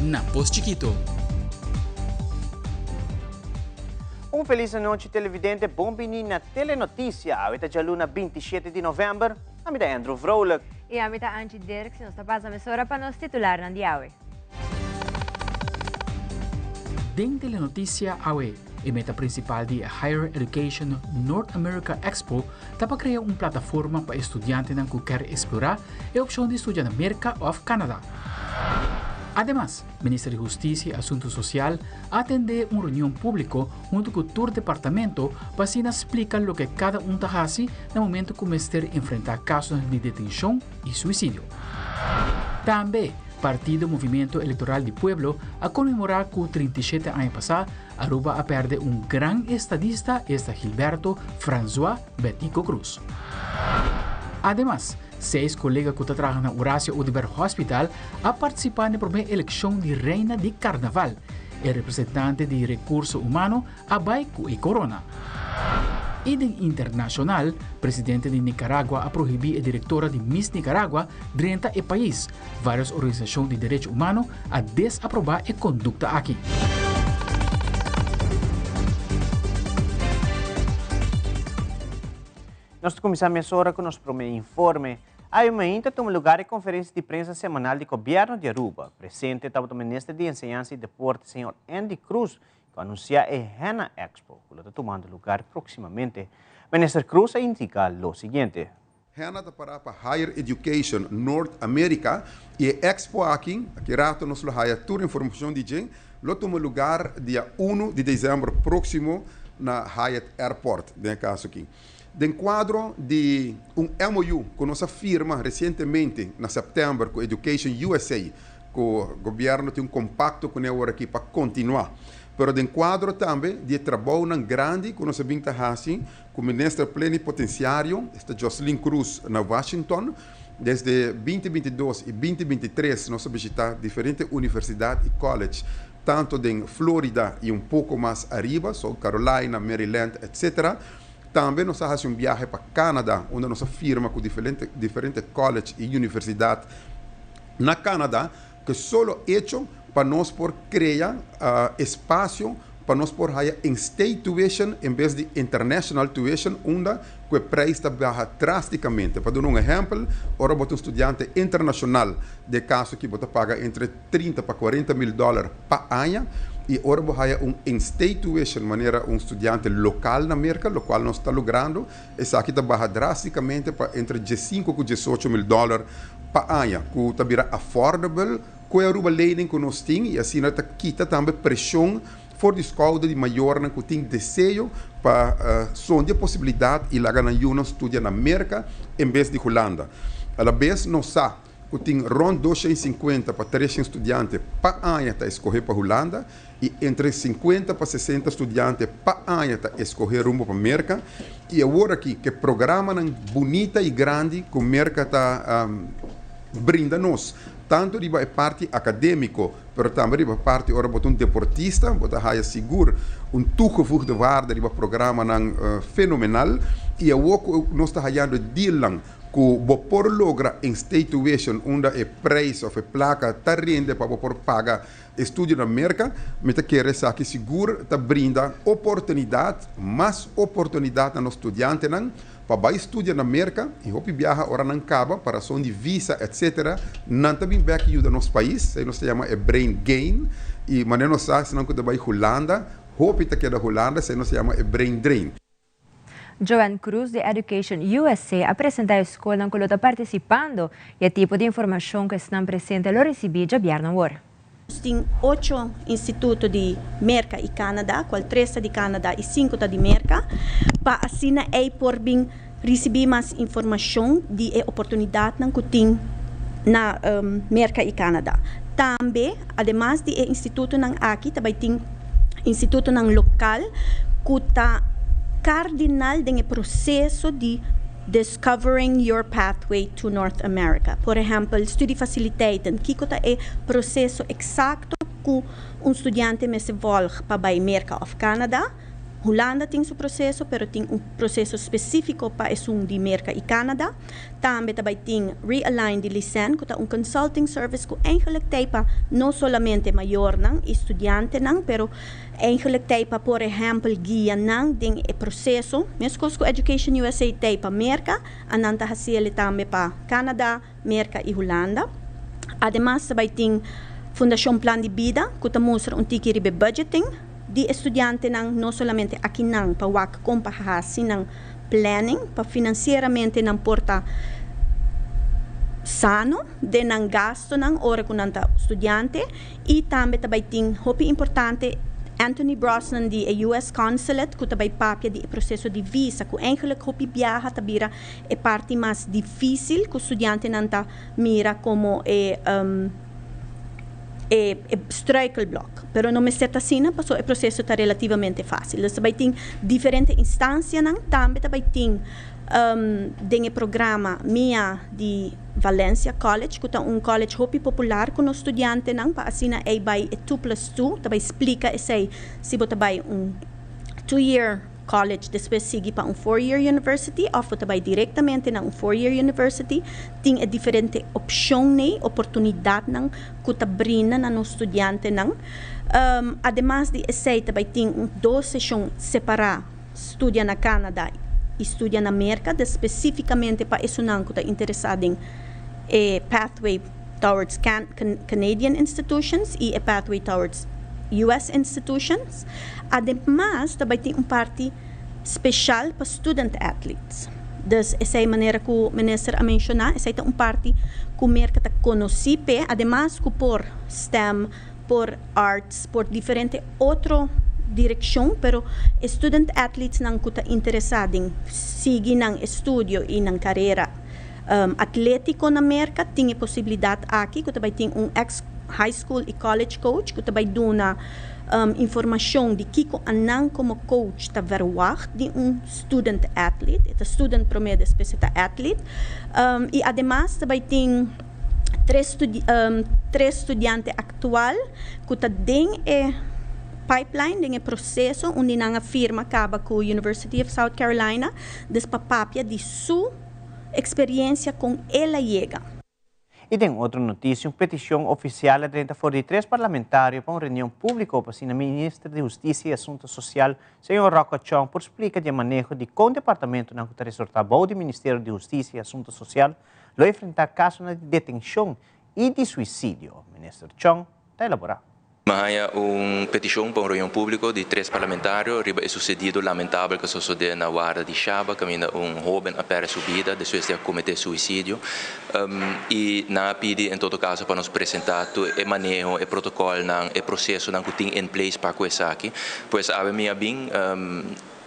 na Pos Chikito. Un felis anochi televidente, bon bini na Telenoticia. Awe ta djaluna 27 di november. Ami ta Andrew Vrolijk. I ami ta Angie Dirks. Nos ta pasa mesora pa nos titularnan di awe. Den Telenoticia awe, e meta principal di e Higher Education North America Expo ta pa crea un plataforma pa e studiantenan cu kier explora e opcion di studia na Merca of Canada. Ademas, Minister di Husticia y Asunto Social a atende un reunion publico hunto cu tur departamento pa asina splica loke cada un ta haci na momento cu mester enfrenta casonan di detencion y suicidio. Tambe, Partido Movimiento Electoral di Pueblo a conmemora cu 37 aña pasa Aruba a perde un gran estadista esta Gilberto Francois Betico Croes. Ademas, seis colega cu ta traha na Horacio Oduber Hospital a participa na e prome eleccion di Reina di Carnaval. E representante di Recurso Humano a bai cu e corona. Y den internacional, presidente di Nicaragua a prohibi e directora di Miss Nicaragua drenta e pais. Varios organisacion di derecho humano a desaproba e conducta aki. Nos ta cuminsa mesora cu nos prome informe. Awe mainta tuma lugar e conferencia di prensa semanal di Gobierno di Aruba. Presente tabata Minister di Enseñansa y Deporte, señor Endy Croes, cu a anuncia e Henna Expo, cu lo ta tumando lugar proximamente. Minister Croes a indica lo siguiente. Henna ta para pa Higher Education North America y e expo aki, aki rato nos lo haya tur informacion di dje, lo tuma lugar dia uno di december proximo na Hyatt Airport, den e caso aki. Den cuadro di un MOU cu nos a firma recientemente na september cu Education USA, cu gobierno tin un compacto cune awor aki pa continua, pero den cuadro tambe di e trabounan grandi cu nos a bin ta haci cu Minister Plenipotenciario, esta Jocelyn Croes na Washington, desde binti binti dos y binti binti tres nos a bishita diferente universidad y college tanto den Florida y un poco mas ariba, South Carolina, Maryland, etc. Tambe nos a haci un biahe pa Canada, unda nos a firma cu diferente diferente college y universidad na Canada, cu solo hecho pa nos por crea espacio pa nos por haya in-state tuition en bes di international tuition, unda cu e prijs ta baha drasticamente. Pa duna un ehempel, ora bo ta un studiante internacional, den e caso aki bo ta paga entre 30 pa 40 mil dollar pa aña, y ora bo haya un in-state tuition manera un studiante local na Merca, locual nos ta logrando, esaki ta baha drasticamente pa entre diescinco cu diesocho mil dollar pa aña, cu ta bira affordable cu e Aruba lening cu nos tin, y asina ta kita tambe presion for di skouder di mayornan cu tin deseo pa sondia posibilidad y laga nan yunan studia na Merca en bes di Hulanda. Alabes nos sa cu tin rond 250 pa 300 studiante pa aña ta escoge pa Hulanda y entre 50 pa 60 studiante pa aña ta escoge rumbo pa Merca y awor aki cu e programanan bunita y grandi cu Merca ta brinda nos tanto riba e parti academico pero tambe riba parti ora bo ta un deportista bo ta haya sigur un toegevoegde waarde riba programanan fenomenal y awor cu nos ta hayando e dealnan Ku bo por logra in-state tuition unda e prijs of e plaka ta rende pa bo por paga estudio na Merka, mi ta kere esaki sigur ta brinda oportunidat, mas oportunidat na nos studiantenan pa bai studia na Merka i hopi biaha ora nan kaba pa rason di visa etc. Nan ta bin bek yuda nos pais, esei nos ta yama e brain gain i manera nos sa esnan ku ta bai Hulanda hopi ta keda Hulanda, esei nos ta yama e brain drain. Joanne Cruz di Education USA a presenta e skolnan ku lo ta partisipando i e tipo di informashon ku esnan presente lo risibí djabièrnè awor. Nos tin ocho instituto di Merka i Canada, kual tres ta di Canada i sinku ta di Merka, pa asina ei por bin risibí mas informashon di e oportunidatnan ku tin na Merka i Canada. Tambe, ademas di e institutonan aki, ta bai tin institutonan lokal ku ta kardinal den e proseso di Discovering Your Pathway to North America. Por ehèmpel, studiefasiliteiten, kiko ta e proseso eksakto ku un studiante mester vòlg pa bai Merka òf Canada? Hulanda tin su proceso, pero tin un proceso specifico pa esun di Merca y Canada. Tambe tambe tin Realign di Licen, cu ta un consulting service cu eigenlijk t'ey pa no solamente mayornan y studiantenan, pero eigenlijk t'ey pa, por ehempel, guia nan den e proceso. Mescos cu Education USA t'ey pa Merca, nan ta haci'e tambe pa Canada, Merca y Hulanda. Ademas, tambe tin Fundacion Plan di Bida, cu ta mustra un tiki riba budgeting di studiantenan, no solamente akinan pa wak con pa hasi nan planning pa financieramente nan por ta sano den nan gastonan ora cu nan ta studiante. Y tambe tin, hopi importante, Anthony Brosnan di US Consulate, cu tambe papia di proceso di visa, cu eigenlijk hopi biaha ta bira e parti mas dificil cu studiantenan ta mira como e struikelblok. Pero no mester ta asina, paso e proceso ta relativamente facil. Dus tambe tin diferente instancianan, tambe tin den e programa Mia di Valencia College, cu ta un college hopi popular cu studiantenan, pa asina e bay 2 plus 2, tambe splica esey si bo bay un 2-year college, despues sigui pa un 4-year university of tambe directamente na un 4-year university. Tin e diferente opcion, oportunidadnan cu ta brinda na nos studiantenan. Ademas di esey, tambe tin dos sesion separa, studia na Canada y studia na Merca, specificamente pa esunnan cu ta interesa den e pathway towards Canadian institutions y e pathway towards US institutions. Ademas, tambe tin un parti special pa student athletes. Dus esey manera cu e minister a menciona, esey ta un parti cu Merca ta conoci, ademas cu por STEM, por arts, por diferente otro direccion, pero student athletes nan cu ta interesa den sigui nan estudio y nan carera atletico na Merca, tin e posibilidad aki, cu tambe tin un ex high school y college coach, cu tambe duna informacion di kico nan como coach ta verwacht di un student athlete, e student prome, despues ta athlete. Y ademas tambe tin tres studiante actual cu ta den e pipeline, den e proceso, unda nan a firma caba cu University of South Carolina, dus pa papia di su experiencia con el a yega. Y den otro noticia, un peticion oficial a drenta for di tres parlamentario pa un reunion publico pa e minister di Husticia y Asunto Social, señor Rocco Tjong, por splica di maneho di con departamentonan cu ta resorta bou di Ministerio di Husticia y Asunto Social lo enfrenta caso di detencion y di suicidio. Minister Tjong ta elabora. Mi a haya un peticion pa un reunion publico di tres parlamentario riba e sucedido lamentabel cu a sucede na warda di Shaba, caminda un hoben a perde su bida despues di comete suicidio. Y nan a pidi, en todo caso, pa nos presenta e maneho, e protocol, e proceso cu tin in place pa esaki. Pues awe mi a bin,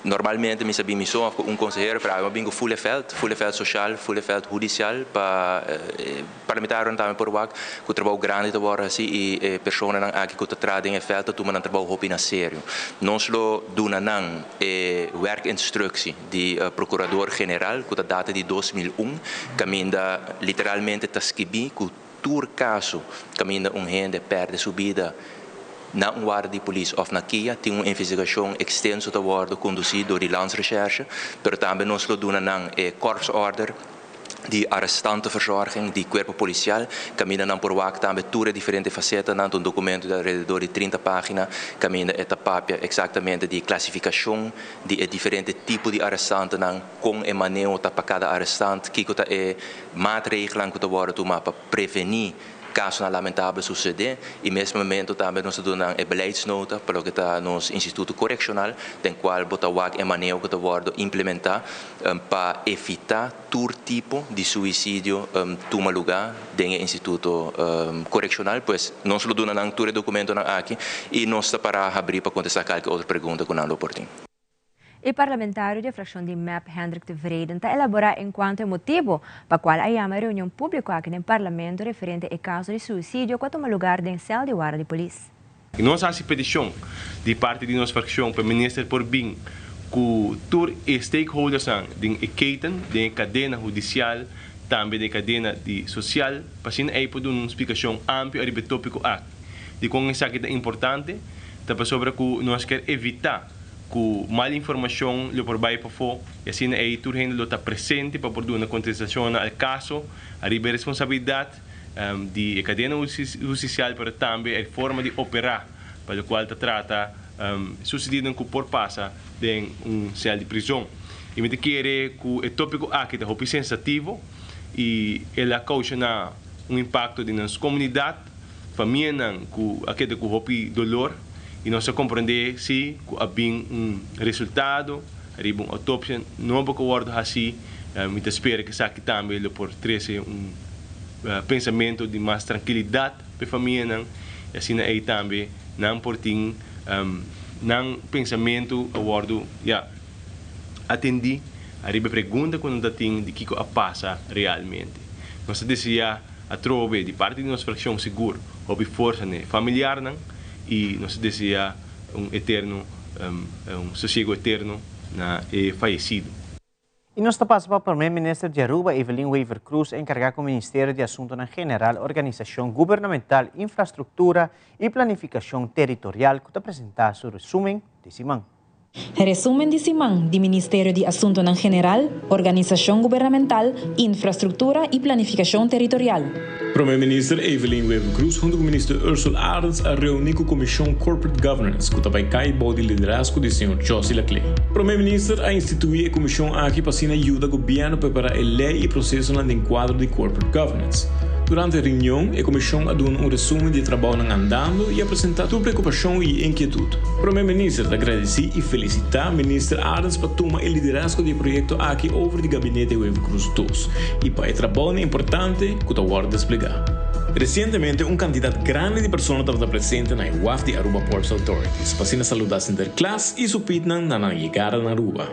normalmente mi sa bin mi so un consehero, pero awe mi a bin full veld, full veld social, full veld hudicial, pa parlamentario tambe por wak cu trabou grandi ta wordo haci y personanan aki cu ta traha den e veld ta tuma nan trabou hopi na serio. Nos lo duna nan werkinstructie di procurador general cu ta data di 2001, caminda literalmente ta skibi cu tur caso caminda un hende perde su bida na un warda di polis of na KIA, tin un investigacion extenso ta wordo conduci door di Landsrecherche, pero tambe nos lo duna nan e korpsorder di arrestantenverzorging, di cuerpo policial, caminda nan por wak tambe tur diferente facetanan, un documento di alrededor di 30 pagina, caminda e ta papia exactamente di clasificacion di diferente tipo di arrestantenan, con e maneho ta pa cada arrestant, kico ta e maatregelen cu ta wordo tuma pa preveni caso lamentabel sucede. Y mes momento tambe nos ta duna e beleidsnota pa loke ta nos instituto correccional, den cual bo ta wak e maneho cu ta wordo implementa pa evita tur tipo di suicidio tuma luga den instituto correccional. Pues nos lo duna nan tur documentonan aki y nos ta para habri pa contesta cualkier otro pregunta cu nan lo por tin. E parlamentario di fraccion di MEP, Hendrik Tevreden, ta elabora en cuanto e motibo pa cual a yama reunion publico aki den parlamento referente e caso di suicidio cu a tuma luga den cel di warda di polis. Nos a haci peticion di parti di nos fraccion pa minister por bin cu tur stakeholders den keten, den cadena hudicial, tambe den cadena di social, pa asina ey por un splicacion amplio riba e topico aki. Di con esaki ta importante, ta pasobra cu nos kier evita Ku mal informashon lo por bai pafó i asina ei tur hende lo ta presente pa por duna kontestashonnan al kaso ariba e responsabilidat di e kadena hustisial pero tambe e forma di operá pa lokual ta trata susedidonan ku por pasa den un sèl di prizon. I mi ta kere ku e tópiko aki ta hopi sensativo i el a koushoná un impakto den nos komunidat. Famianan ku a keda ku hopi dolor i nos a komprondé si ku a bin un resultado riba un outopsia nobo ku a wòrdu hasí. Mi ta spera ku esaki tambe lo por trese un pensamentu di mas trankilidat pa e famianan i asina ei tambe nan por tin nan pensamentu a wòrdu ya atendí ariba e pregunta ku nan ta tin di kiko a pasa realmente. Nos ta deseá. Atrobe di parti di nos fraccion sigur hopi forsa n'e familiarnan y nos ta desea un eterno un sosiego eterno na e fayecido. Y nos ta pasa pa Prome Minister di Aruba, Evelyn Wever-Croes, encarga cu Ministerio di Asuntonan General, Organisacion Gubernamental, Infrastructura y Planificacion Territorial cu ta presenta su resumen di siman. Resumen di siman di Ministerio di Asuntonan General, Organisashon Gubernamental, Infrastruktura i Planifikashon Teritorial. Prome Minister Evelyn Wever-Croes hunto ku Minister Ursell Arends a reuni ku Komishon Corporate Governance ku ta bai kai bou di liderazgo di señor Jossy Laclé. Prome Minister a instituí e komishon aki pa asina yuda gobièrnu prepará e lei i prosesonan den kuadro di Corporate Governance. Durante e reunion e komishon a duna un resumen di e trabounan andando i a presentá tur preokupashon i inkietut. Prome Minister ta gradisí i felisitá Minister Arends pa tuma e liderazgo di e proyekto aki over di Gabinete Wever-Croes dos i pa e trabounan importante ku ta wòrdu desplegá. Resientemente un kantidat grandi di persona tabata presente na e waf di Aruba Ports Authorities pa asina saludá Sinterklaas i su pitnan na nan yegada na Aruba.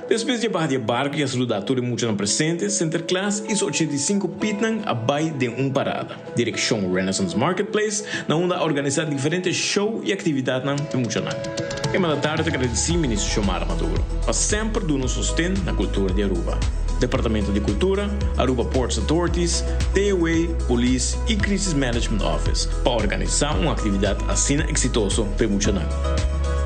Despues di a baha di e barku i a saludá tur e muchanan presente, Sinterklaas i su 85 pitnan a bai den un parada, direkshon Renaissance Marketplace, na unda a organisá diferente show i aktividatnan p'e muchanan. E mandatario ta gradisí Minister Xiomara Maduro pa semper duna un sosten na kultura di Aruba. Departamento di Kultura, Aruba Ports Authorities, TOA, Polis i Crisis Management Office pa organisá un aktividat asina eksitoso p'e muchanan.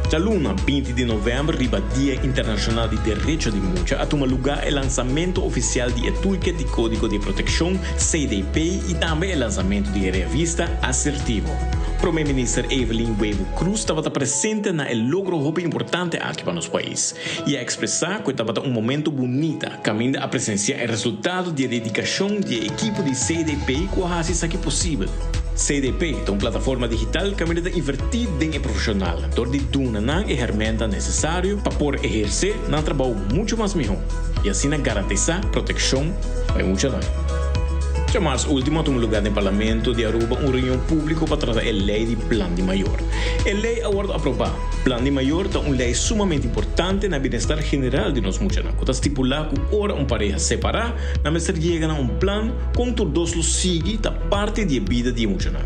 Djaluna 20 di novèmber riba Dia Internashonal di Derecho di Mucha a tuma lugá e lansamento ofisial di e Toolkit di Kódigo di Protekshon, CDP, i tambe e lansamento di e revista Asertivo. Prome Minister Evelyn Wever-Croes tabata presente na e logro hopi importante aki pa nos pais i a ekspresá ku e tabata un momento bunita kaminda a presensiá e resultado di e dedikashon di e ekipo di CDP ku a hasi esaki posibel. CDP ta un plataforma digital kaminda ta invertí den e profeshonal dor di duna nan e hermenta nesesario pa por ehersé nan trabou muchu mas mihó i asina garantisá protekshon pa e muchanan. Djamars último a tuma lugá den Parlamento di Aruba un reunion públiko pa trata e lei di Plan di Mayor. E lei a wòrdu aprobá. Plan di Mayor ta un lei sumamente importante na bienestar general di nos muchanan ku ta stipulá ku ora un pareha separá nan mester yega na un plan kon tur dos lo sigui ta parti di e bida di e muchanan.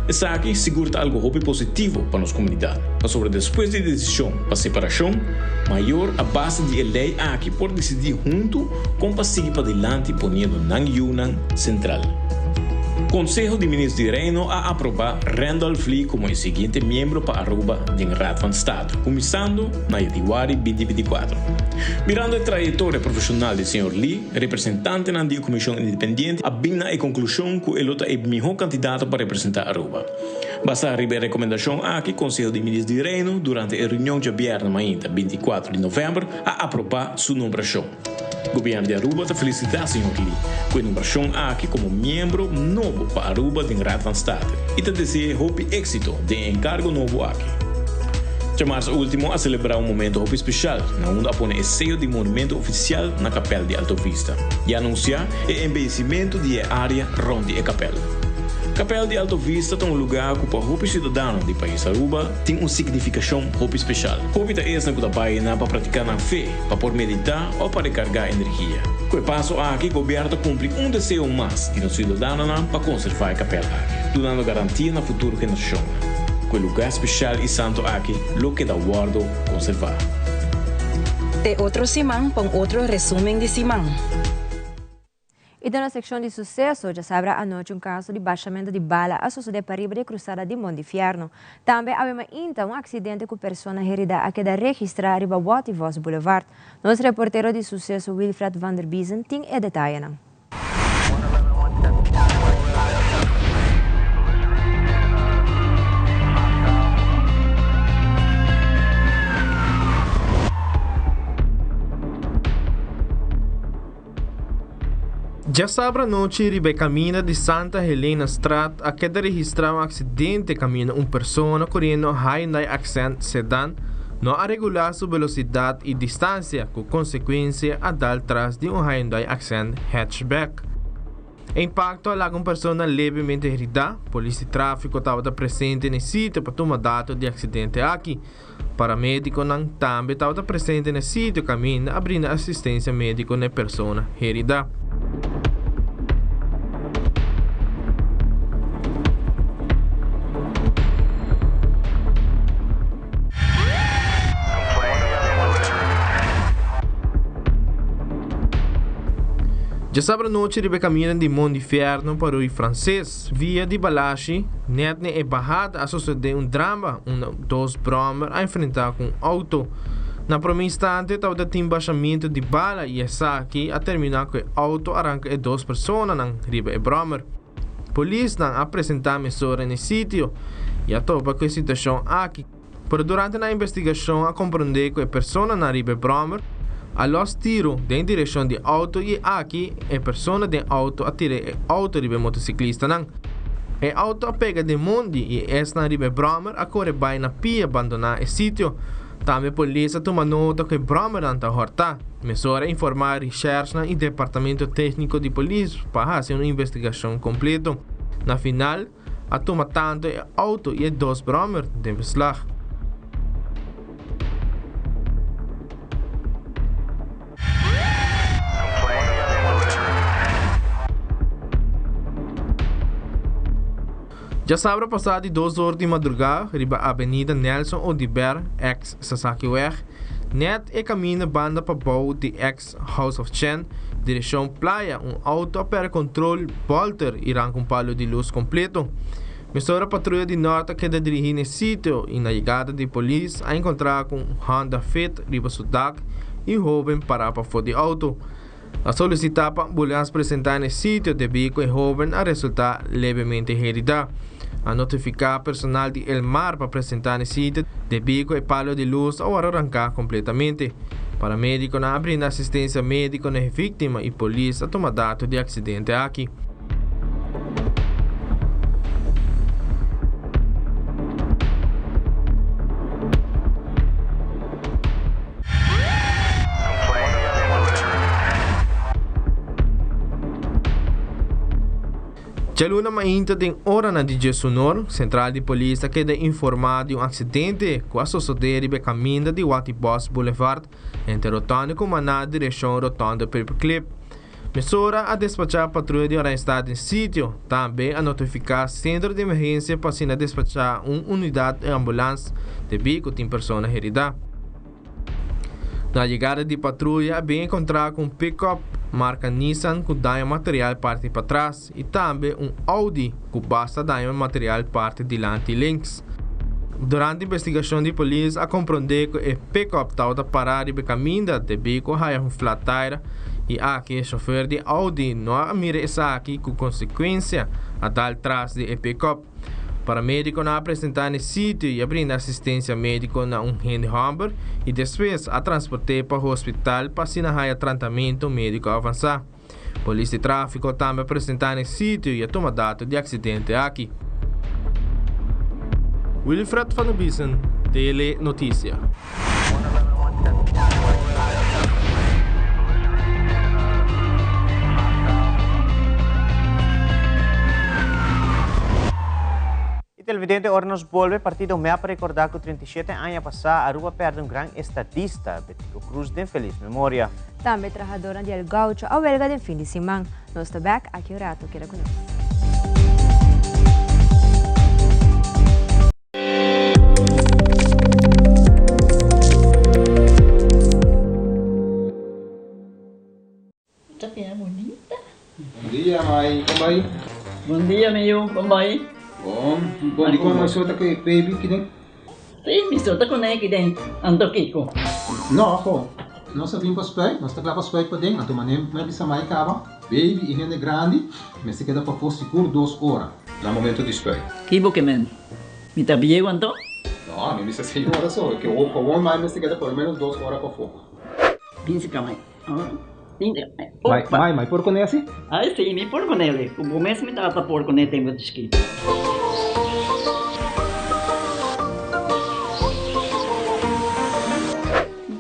Esaki sigur ta algu hopi positivo pa nos komunidat, pasobra despues di e desishon pa separashon, mayor a base di e lei aki por disidí huntu kon pa sigui padilanti poniendo nan yunan sentral. Konseho di Minister di Reino a aprobá Randolph Lee komo e siguiente miembro pa Aruba den Raad van State, kuminsando na yanüari 2024. Mirando e trayektoria profeshonal di señor Lee, Representantenan di e Komishon Independiente a bin na e konklushon ku e lo ta e mihó kandidato pa representá Aruba. Basá riba e rekomendashon aki, Konseho di Minister di Reino durante e reunion djabièrnè mainta 24 di novèmber a aprobá su nombrashon. Gobièrnu di Aruba ta felisitá señor Lee ku e nombrashon aki komo miembro nobo pa Aruba den Raad van State i ta dese'é hopi éksito den e enkargo nobo aki. Djamars último a selebrá un momento hopi speshal na unda a pone e seyo di monumento ofisial na kapèl di Alto Vista i anunsiá e embeyesimentu di e área rònt di e kapèl. Kapèl di Alto Vista ta un lugá ku pa hopi siudadano di pais Aruba tin un signifikashon hopi speshal. Hopi ta esnan ku ta bai einan pa pratiká nan fe, pa por meditá òf pa rekargá energia. Ku e paso aki gobièrnu ta kumpli un deseo mas di nos siudadanonan pa konservá e kapèl aki, dunando garantia na futuro generashonnan ku e lugá speshal i santu aki lo keda wòrdu konservá. Te otro siman pa un otro resumen di siman. Y den nos seccion di suceso, djasabra anochi un caso di bashamento di bala a sucede pariba di e cruzada di Mondifierno. Tambe awe mainta un accidente cu persona herida a keda registra riba Watty Vos Boulevard. Nos reportero di suceso Wilfred van der Biezen tin e detayenan. Djasabra anochi riba e kaminda di Santa Helena Straat a keda registrá un aksidente kaminda un persona koriendo Hyundai Accent sedan no a regulá su velosidat i distansia ku konsekuensia a dal tras di un Hyundai Accent hatchback. E impakto a laga un persona levemente heridá. Polis di tráfiko tabata presente na e sitio pa tuma dato di aksidente aki. Paramediconan tambe tabata presente na e sitio caminda a brinda asistencia medico na e persona herida. Djasabra nochi riba e caminda di Mondifierno pa Rui Frances. Via di Balashi, net n'e e bahada a sosodé un drama unda dos bròmer a enfrentá ku un outo. Na promé instante tabata tin bashamentu di bala i esaki a terminá ku e outo a ranka e dos personanan riba e bròmer. Polisnan a presentá mesora n'e sitio i a topa ku e situashon aki. Pero durante nan investigashon a komprondé ku e personanan riba e bròmer a lòs tiru den direkshon di outo i aki e persona den outo a tira e outo riba e motosiklistanan. E outo a pega den mondi i esnan riba e bròmer a kore bai na pia bandoná e sitio. Tambe polis a tuma nota ku e bròmernan ta hòrtá. Mesora a informá rishèrsnan i departamento tékniko di polis pa hasi un investigashon kompleto. Na final, A tuma tantu e auto i e dos brommer den beslag. Djasabra pasá di dos or di madrugá riba Avenida Nelson Oduber, ex Sasakiweg, nèt e kaminda banda pabou di ex. House of Chen, direccion Playa, un auto a perde control, bolter y ranca un palo di luz completo. Mesora patruya di Noord a keda dirigi n'e sitio y na yegada di polis a encontra cu un Honda Fit riba su dak y un hoben para pafo di auto. A solicita pa ambulans presenta n'e sitio debi cu e hoben a resulta levemente herida. A notifica personal di El Mar pa presenta n'e sitio debi cu e palo di luz a worde ranca completamente. Paramediconan a brinda asistencia medico na e victima y polis a tuma dato di accidente aki. Djaluna mainta den oranan di djesunor, sentral di polis a keda informá di un aksidente ku a sosodé riba e kaminda di Watty Bos Boulevard entre Rotonde Cumaná direkshon Rotonde Paperclip. Mesora a despachá patruya di Oranjestad den sitio. Tambe a notifiká sentro di emergensia pa asina despachá un unidat di ambulans debí ku tin persona heridá. Na yegada di patruya a bin enkontrá ku un pick-up marka Nissan ku daño material parti patras i tambe un Audi ku basta daño material parti dilanti links. Durante investigashon di polis a komprondé ku e pick-up tabata pará riba e kaminda debí ku a haya un flat tire i aki e shofer di Audi no a mira esaki ku konsekuensia a dal tras di e pick-up. Paramediconan a presenta n'e sitio y a brinda asistencia medico na un hende homber y despues a transport'é pa hospital pa asina haya trantamento medico avansa. Polis di trafico tambe a presenta n'e sitio y a tuma dato di accidente aki. Wilfred van der Biesen, Tele Noticia. Y televidente, ora nos bolbe partido mep a recorda cu 37 aña pasa Aruba a perde un gran estadista, Betico Croes den feliz memoria. Tambe trahadornan di El Gaucho a welga den fin di siman. Nos ta bek aki un rato, keda cu nos. Ta bira bunita. dia, mi yu. Kon bai? Bon. Bon, dikon bo sota ku e baby kiden? Sí, mi sota kuné kiden. Anto kiko? No, ho. Nos a bin pa spuit. Nos ta kla pa spuit paden. Anto manera mi a bisa mai kaba, baby i hende grandi mester keda pafó sigur dos ora na momento di spuit. Ki bo ke men? Mi ta bieu anto? No, mi bisa señora so. Ke gewoon mai mester keda por lo menos dos ora pafó. Bin si ka mai. Mai, mai, mai por kuné asi? Ai si, mi por kuné. Ku bo mes mi tata por kuné tempu di chikito.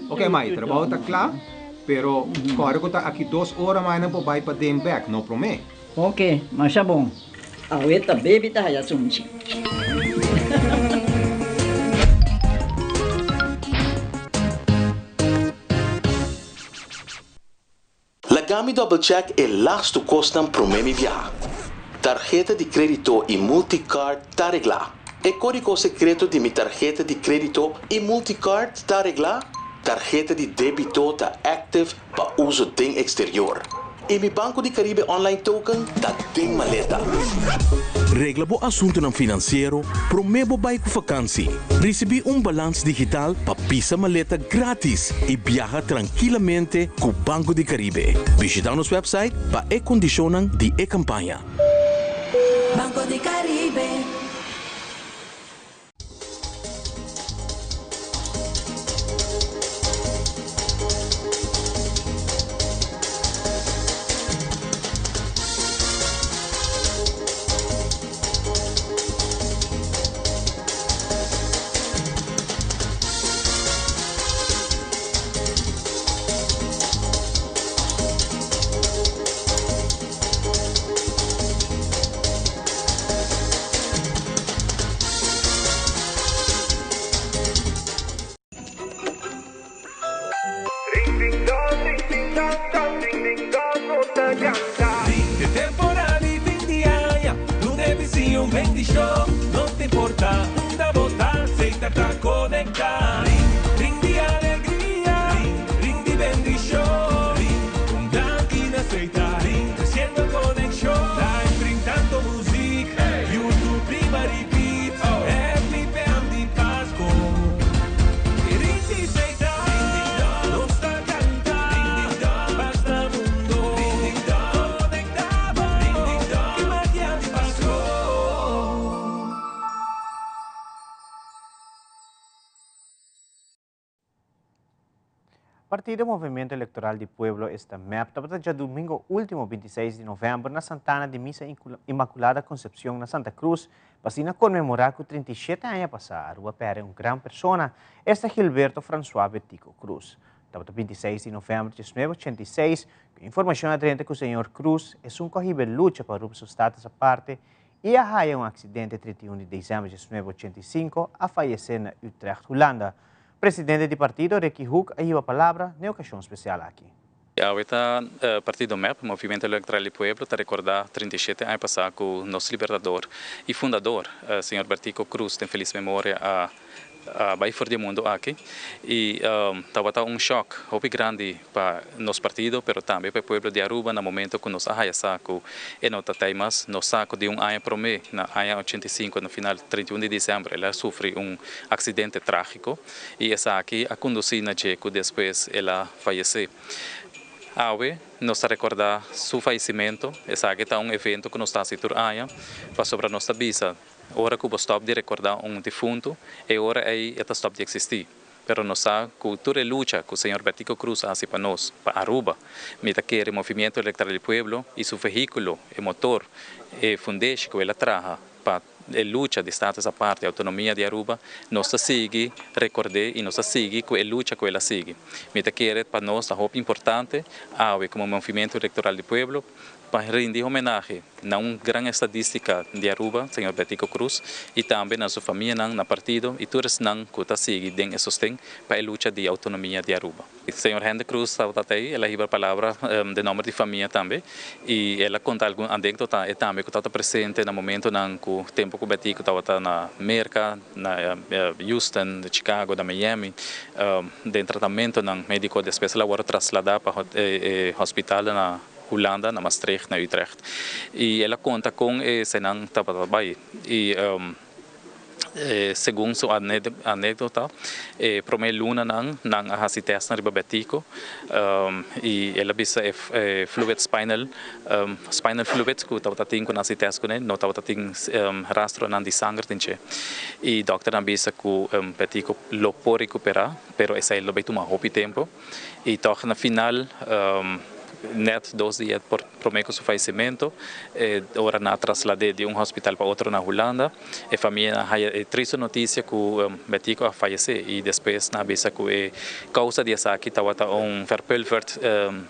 Ok mai, trabou ta kla, pero kòrda ku ta aki dos ora mai nan por bai paden bèk, no promé. Ok, masha bon. Awe ta baby ta haya sunchi. Laga mi double check e lastu kosnan promé mi biaha. Tarheta di krédito i multicard ta reglá. E kódigo sekreto di mi tarheta di krédito i multicard ta reglá? Tarheta di débito ta active pa uso den eksterior. I mi Banco di Caribe online token ta den maleta. Regla bo asuntunan finansiero promé bo bai ku fakansi. Risibí un balans digital pa pisa maleta grátis i biaha trankilamente ku Banco di Caribe. Bishitá nos wèpsait pa e kondishonnan di e kampaña. Banco di Caribe. Partido Movimiento Electoral di Pueblo esta MEP tabata djadumingo ultimo 26 di november na Santana di Misa Inmaculada Concepcion na Santa Cruz pa asina conmemora cu 37 aña pasa Aruba perde un gran persona, esta Gilberto Francois Betico Croes. Tabata 26 di november 1986 cu informacion a drenta cu señor Croes esun cu a hiba e lucha pa Aruba su status aparte y a haya un accidente 31 di december 1985 a fayece na Utrecht, Hulanda. Presidente di partido Ricky Hoek a hiba palabra n'e ocasion special aki. Awe ta partido mep, Movimiento Electoral di Pueblo, ta recorda 37 aña pasa cu nos libertador y fundador, señor Bertico Croes, den feliz memoria a a bai for di e mundo aki y tabata un shock hopi grandi pa nos partido pero tambe pa e pueblo di Aruba na momento cu nos a haya sa cu e no ta tey mas. Nos sa cu di un aña prome na aña 85 na final 31 di december el a sufri un accidente tragico y esaki a conduci na dje cu despues el a fayece. Awe nos ta recorda su fayecimento, esaki ta un evento cu nos ta haci tur aña pasobra nos ta bisa Ora ku bo stòp di rekordá un difuntu, e ora ei e ta stòp di eksistí. Pero nos sa ku tur e lucha ku señor Bertico Croes a hasi pa nos, pa Aruba, mi ta kere Movimiento Electoral di Pueblo i su vehíkulo, e motor, e fundeshi ku el a traha pa e lucha di status aparte, autonomia di Aruba, nos ta sigui rekord'é i nos ta sigui ku e lucha ku el a sigui. Mi ta kere pa nos ta hopi importante awe komo Movimiento Electoral di Pueblo pa rindi homenahe na un gran estadistica di Aruba, señor Betico Croes, y tambe na su famianan, na partido y tur esnan cu ta sigui den e sosten pa e lucha di autonomia di Aruba. Señor Hendrik Croes tabata t'ey, el a hiba palabra den nomber di famia tambe y el a conta algun anecdota e tambe cu tabata presente na momentonan cu tempo cu Betico tabata na Merca, na Houston, na Chicago, na Miami, den tratamentonan medico, despues el a worde traslada pa e hospital na. Hulanda, na Maastricht, na Utrecht. I el a konta kon e eseinan tabata bai. I segun su anekdota, e promé lunanan nan a hasi tèstnan riba Betico i el a bisa e fluid spinal, spinal fluid ku tabata tin ku nan hasi tèst kuné no tabata tin rastronan di sanger den dje. I dòkternan bisa ku Betico lo por rekuperá pero esei lo bai tuma hopi tempu. I tòg na final nèt dos dia promé ku su fayesimentu, e ora nan a traslad'é di un hospital pa otro na Hulanda, e famia a haya e tristu notisia ku Betico a fayesé i despues nan a bisa ku e kousa di esaki tabata un verpulverd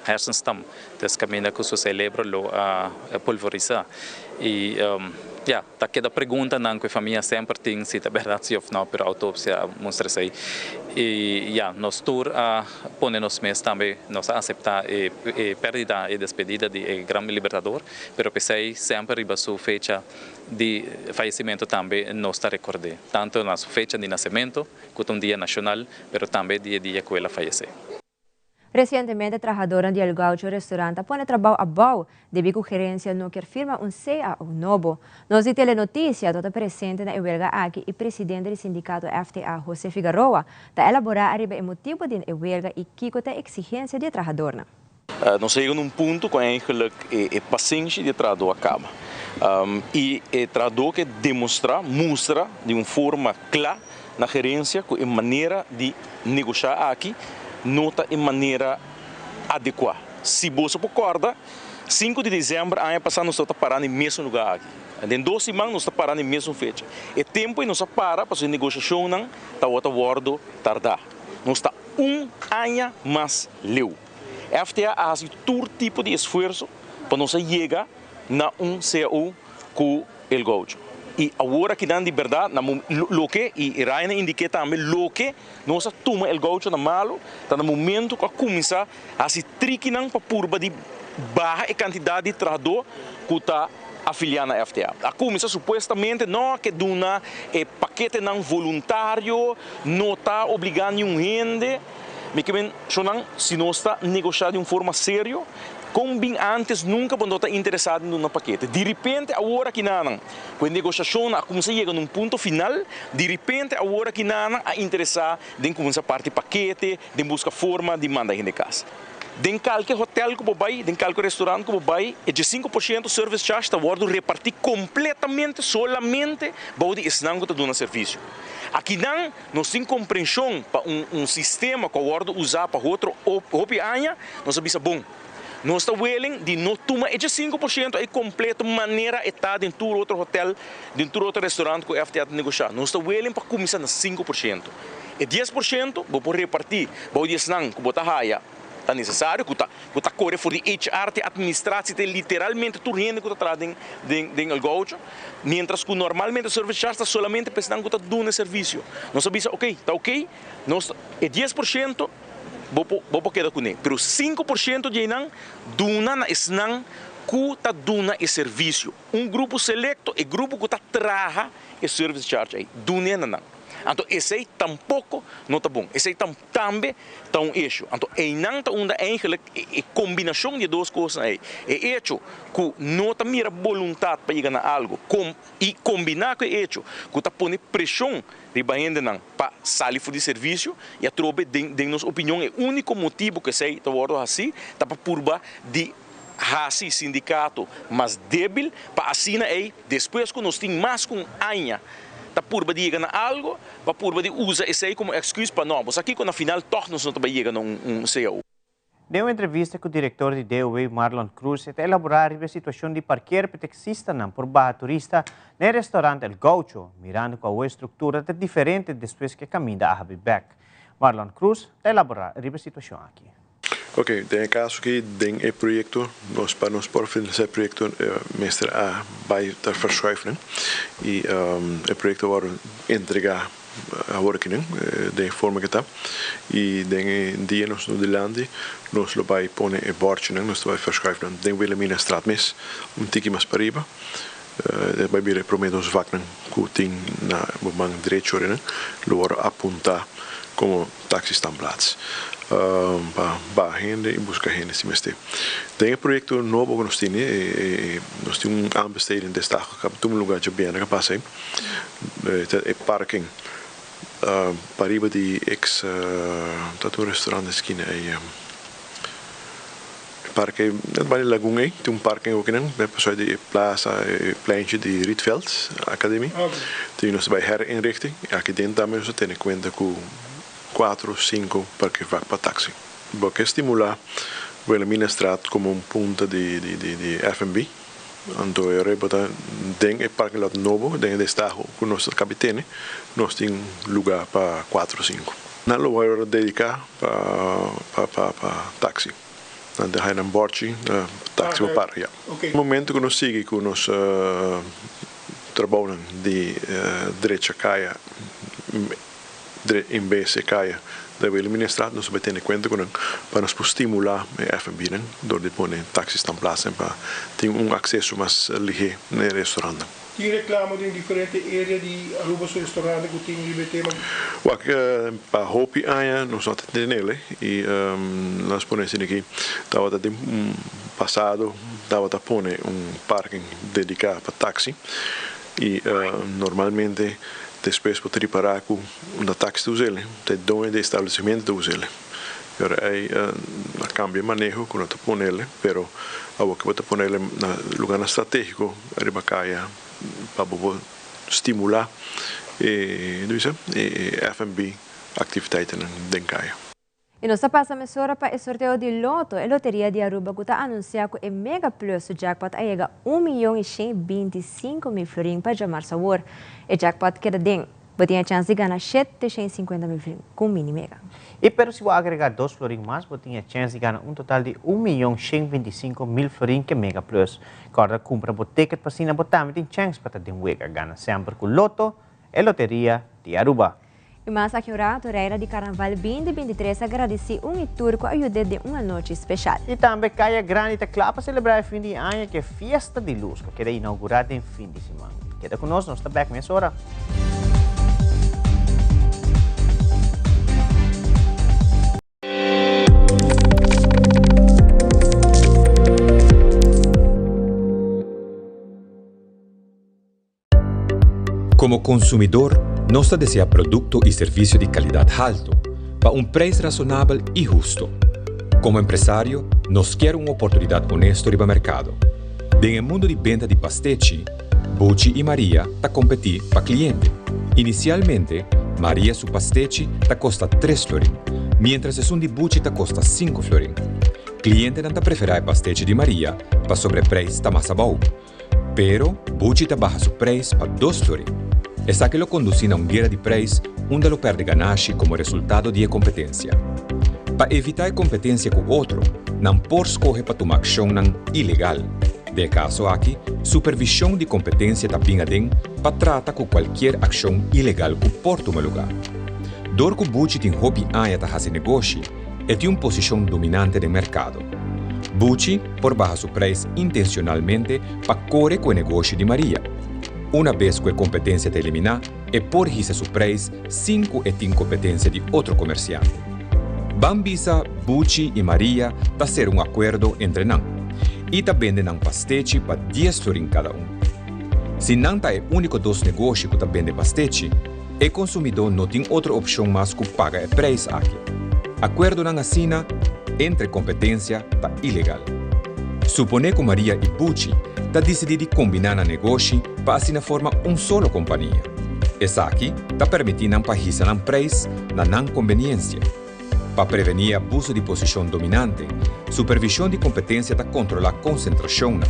hersenstam, dus kaminda ku su selebro lo a pulverisá. I ya, ta keda preguntanan ku e famia semper tin si ta bèrdat si òf nò, pero outopsia a mustra esei. I ya, nos tur a pone nos mes tambe, nos a aseptá e pèrdida, e despedida di e gran libertador, pero p'esei semper riba su fecha di fayesimentu tambe nos ta rekord'é, tantu na su fecha di nasementu, ku ta un dia nashonal, pero tambe di e dia ku el a fayesé. Resientemente trahadornan di El Gaucho Restaurant a pone trabou abou debí ku gerensia no kier firma un cao nobo. Nos di Telenoticia to ta presente na e welga aki i presidente di sindikato FTA Jose Figaroa ta elaborá ariba e motibu den e welga i kiko ta e eksigensia di e trahadornan. Nos a yega na un punto ku eigenlijk e pasenshi di e trahadó a kaba. I e trahadó ke demostrá, mustra di un forma kla na gerensia ku e manera di negoshá aki no ta e manera adekuá. Si boso por kòrda, sinku di desèmber aña pasá nos tabata pará na e mesun lugá aki. Den dos siman nos ta pará na e mesun fecha. E tempu ei nos a para pasobra e negoshashonnan tabata wòrdu tardá. Nos ta un aña mas leu. FTA a hasi tur tipo di esfuerso pa nos a yega na un cao ku El Gaucho. I awor akinan di bèrdat na loke, i Ryan a indiké tambe, loke nos a tuma El Gaucho na malu ta na momentu ku a kuminsá hasi trikinan pa purba di baha e kantidat di trahadó ku ta afiliá na FTA. A kuminsá supuestamente no ke duna e paketenan voluntario, no ta obligá niun hende. Mi ke men shonnan si nos ta negoshá di un forma serio, Kon bin antes nunka bo no ta interesá den duna pakete. Diripente awor aki nanan ku e negoshashonnan a kuminsá yega na un punto final, diripente awor aki nanan a interesá den kuminsá parti pakete, den buska forma di manda hende kas. Den kalke hotel ku bo bai, den kalke restaurant ku bo bai, e 15% service charge ta wòrdu repartí kompletamente solamente bou di esnan ku ta duna servisio. Akinan Nos tin komprenshon pa un un sistema ku a wòrdu usá pa otro hopi aña, nos a bisa bon. Nos ta willing di no tuma e 5% ei kompleto manera e ta den tur otro hotel, den tur otro restaurant ku FTA ta negoshá. Nos ta willing pa kuminsá na 5%. E 10% bo por repartí bou di esnan ku bo ta haya. Ta nesesario ku ta ku ta kore for di HR te administratie te literalmente tur hende ku ta traha den den den El Gaucho, mientras ku normalmente service charge ta solamente pa esnan ku ta duna e servisio. Nos a bisa ok, ta ok, nos e 10% bo por bo por keda kuné, pero 5% di einan duna na esnan ku ta duna e servisio. Un grupo selekto, e grupo ku ta traha e service charge ei, dun'é na nan. Anto esei tampoko no ta bon. Esei ta tambe ta un issue. Anto einan ta unda eigenlijk e kombinashon di e dos kosnan ei, e echo ku no ta mira boluntat pa yega na algu i kombiná ku e echo ku ta pone preshon riba hendenan pa sali for di servisio i atrobe den den nos opinion e úniko motibu ku esei ta wòrdu hasí ta pa purba di hasi sindikato mas débil pa asina ei despues ku nos tin mas ku un aña ta purba di yega na algu, pa purba di usa esei komo èksküs pa no, bo sa kiko na final tòg nos no ta bai yega na un cao. Den un entrevista ku direktor di DOW Marlon Cruz e ta elaborá riba e situashon di parker pa e taksistanan por baha turista na e restaurant El Gaucho, mirando ku awo e struktura ta diferente despues ku e kaminda a habri bèk. Marlon Cruz ta elaborá riba e situashon aki. Ok, den e kaso aki den e proyekto nos pa nos por finalisá e proyekto mester a bai ta verschuifnan i e proyekto a wòrdu entregá awor akinan den e forma ke ta i den e dia nos no dilanti nos lo bai pone e bòrchinan nos ta bai verschuifnan den Wilhelminastraat mes un tiki mas pariba e bai bira e promé dos vaknan ku tin na bo man drecho orinan lo wòrdu apuntá. komo taxi standplaats pa baha hende i buska hende si mester. Den e proyekto nobo ku nos tene nos tin un aanbesteding destaho ku a tuma luga djabièrnè ku a pasa ei ta e parking pariba di ex ta un restaurant na eskina ei. E parke net banda di lagun ei tin un parke okinan pasobra di e plaza e pleintje di Rietveld Academie tin nos ta bai herinrichting y aki den tambe nos ta tene cuenta cu cuatro cinco parkeervak pa taxi. Bo ke stimula Wilhelminastraat como un punta di di F&B anto e ora bo ta den e parking lot nobo den e destaho cu nos ta cabi tene nos tin luga pa cuatro cinco. Nan lo wòrdu dediká pa pa pa taxi. Nan ta haña nan bòrchi na taxi pa para, ya. Momento ku nos sigui ku nos trabounan di drecha kaya en bes e kaya di Wilhelminastraat nos ta bai tene kuenta ku nan pa nos por stimulá e F&B-nan dor di pone taxi-standplaatsen pa tin un akseso mas lihé na e restorantnan. Tin reclamo den diferente area di Aruba su restaurante cu tin riba e tema? Wak, pa hopi aña nos no ta tenele y nos pone asina aki tabata den pasado tabata pone un parking dedica pa taxi y normalmente despues bo ta ripara cu unda taxi ta usele ta e doño di e establecimento ta usele. Pero ei a cambia e maneho cu no ta ponele pero awor cu bo ta ponele na lugarnan strategico riba caya pa bo por stimula e e F&B activiteitennan den caya. Y nos ta pasa mesora pa e sorteo di Lotto, e loteria di Aruba cu ta anuncia cu e Mega Plus su jackpot a yega un miyon y shen 25 mil florin pa djamarzo awor. E jackpot keda den. Bo tin e chance di gana 750 mil florin cu Mini Mega. Y pero si bo agrega 2 florin mas, bo tin e chance di gana un total di 1.125.000 florin cu Mega Plus. Corda cumpra bo ticket pa asina bo tambe tin chance pa ta den wega. Gana semper cu Lotto, e loteria di Aruba. Y mas aki un rato, Reina di Carnaval 2023 a gradici un y tur cu a yuda den un anochi special. Y tambe Caya Grandi ta cla pa celebra e fin di aña cu Fiesta di Luz, cu a keda inaugura den fin di siman. Keda cu nos, nos ta back mesora. Como consumidor, nos ta desea producto y servicio di calidad halto, pa un prijs rasonabel y husto. Como empresario, nos kier un oportunidad honesto riba mercado. Den mundo di benta di pastechi, Buchi y Maria ta competi pa cliente. Inicialmente, Maria su pastechi ta costa 3 florin, mientras esun di Buchi ta costa 5 florin. Clientenan ta prefera e pastechi di Maria pasobra e prijs ta mas abou. Pero, Buchi ta baha su prijs pa 2 florin. Esaki lo conduci na un guera di prijs unda lo perde ganashi como resultado di e competencia. Pa evita e competencia cu otro, nan por scoge pa tuma accionnan ilegal. Den e caso aki, supervision di competencia ta bin aden pa trata cu cualkier accion ilegal cu por tuma lugar. Dor cu Buchi tin hopi aña ta haci negoshi, e tin un posicion dominante den mercado. Buchi por baha su prijs intencionalmente pa core cu e negoshi di Maria. Unabes cu e competencia ta elimina, e por hisa su prijs sin cu e tin competencia di otro comerciante. Ban bisa Buchi y Maria ta cera un acuerdo entre nan y ta bende nan pastechi pa 10 florin cada un. Si nan ta e unico dos negoshi cu ta bende pastechi, e consumidor no tin otro opcion mas cu paga e prijs aki. Acuerdonan asina entre competencia ta ilegal. Supone cu Maria y Buchi ta dicidi di combina nan negoshi pa asina forma un solo compania. Esaki ta permiti nan pa hisa nan prijs na nan conveniencia. Pa preveni abuso di posicion dominante, supervision di competencia ta controla concentracionnan,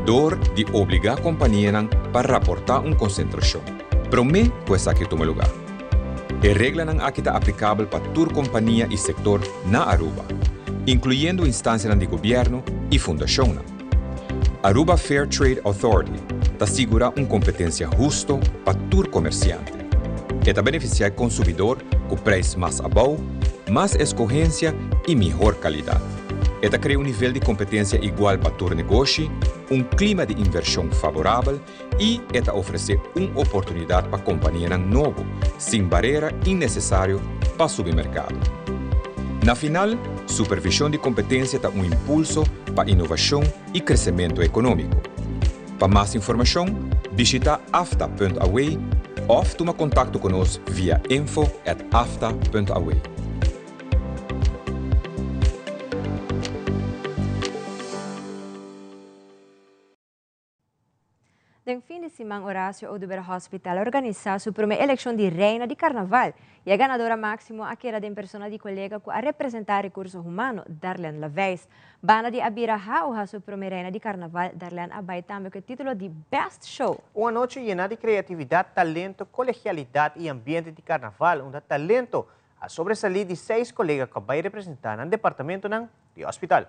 dor di obliga companianan pa raporta un concentracion. Prome cu esaki tuma lugar. E reglanan aki ta aplicabel pa tur compania y sector na Aruba, incluyendo instancianan di gobierno y fundacionnan. Aruba Fair Trade Authority ta sigura un competencia husto pa tur comerciante. E ta beneficia e consumidor cu prijs mas abou, mas escogencia y mihor calidad. E ta crea un nivel di competencia igual pa tur negoshi, un clima di inversion favorabel y e ta ofrece un oportunidad pa companianan nobo, sin barera innecesario. pa subi merkado. Na final, supervishon di kompetensia ta un impulso pa inovashon i kresementu ekonómiko. Pa mas informashon, bishitá afta.aw òf tuma kontakto ku nos via info at afta.aw. Den fin di siman Horacio Oduber Hospital a organisa su prome eleccion di Reina di Carnaval y e ganadora maximo a keda den persona di colega cu a representa Recurso Humano, Darlene Laveis. Banda di a bira HOH su prome Reina di Carnaval, Darlene a bay tambe cu e titulo di Best Show. Un anochi yena di creatividad, talento, colegialidad y ambiente di Carnaval unda talento a sobresali di seis colega cu a bay representa nan departamentonan di hospital.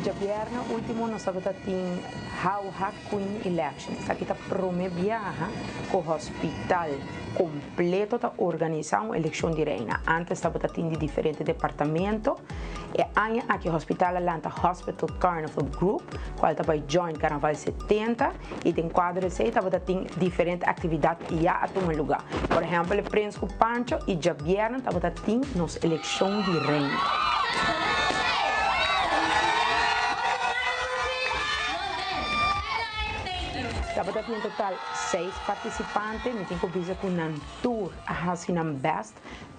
Djabièrnè último nos tabata tin How Hot Queen Election. Esaki ta promé biaha ku hospital kompleto ta organisá un elekshon di reina. Ántes tabata tin di diferente departamento. E aña aki hospital a lanta Hospital Carnival Group, kual ta bai join Carnaval 70. I den kuadro esei tabata tin diferente aktividat ya a tuma lugá. Por ehèmpel e Prens ku Pancho i djabièrnè tabata tin nos elekshon di reina. Tabata tin en total seis partisipante. Mi tin ku bisa ku nan tur a hasi nan bèst.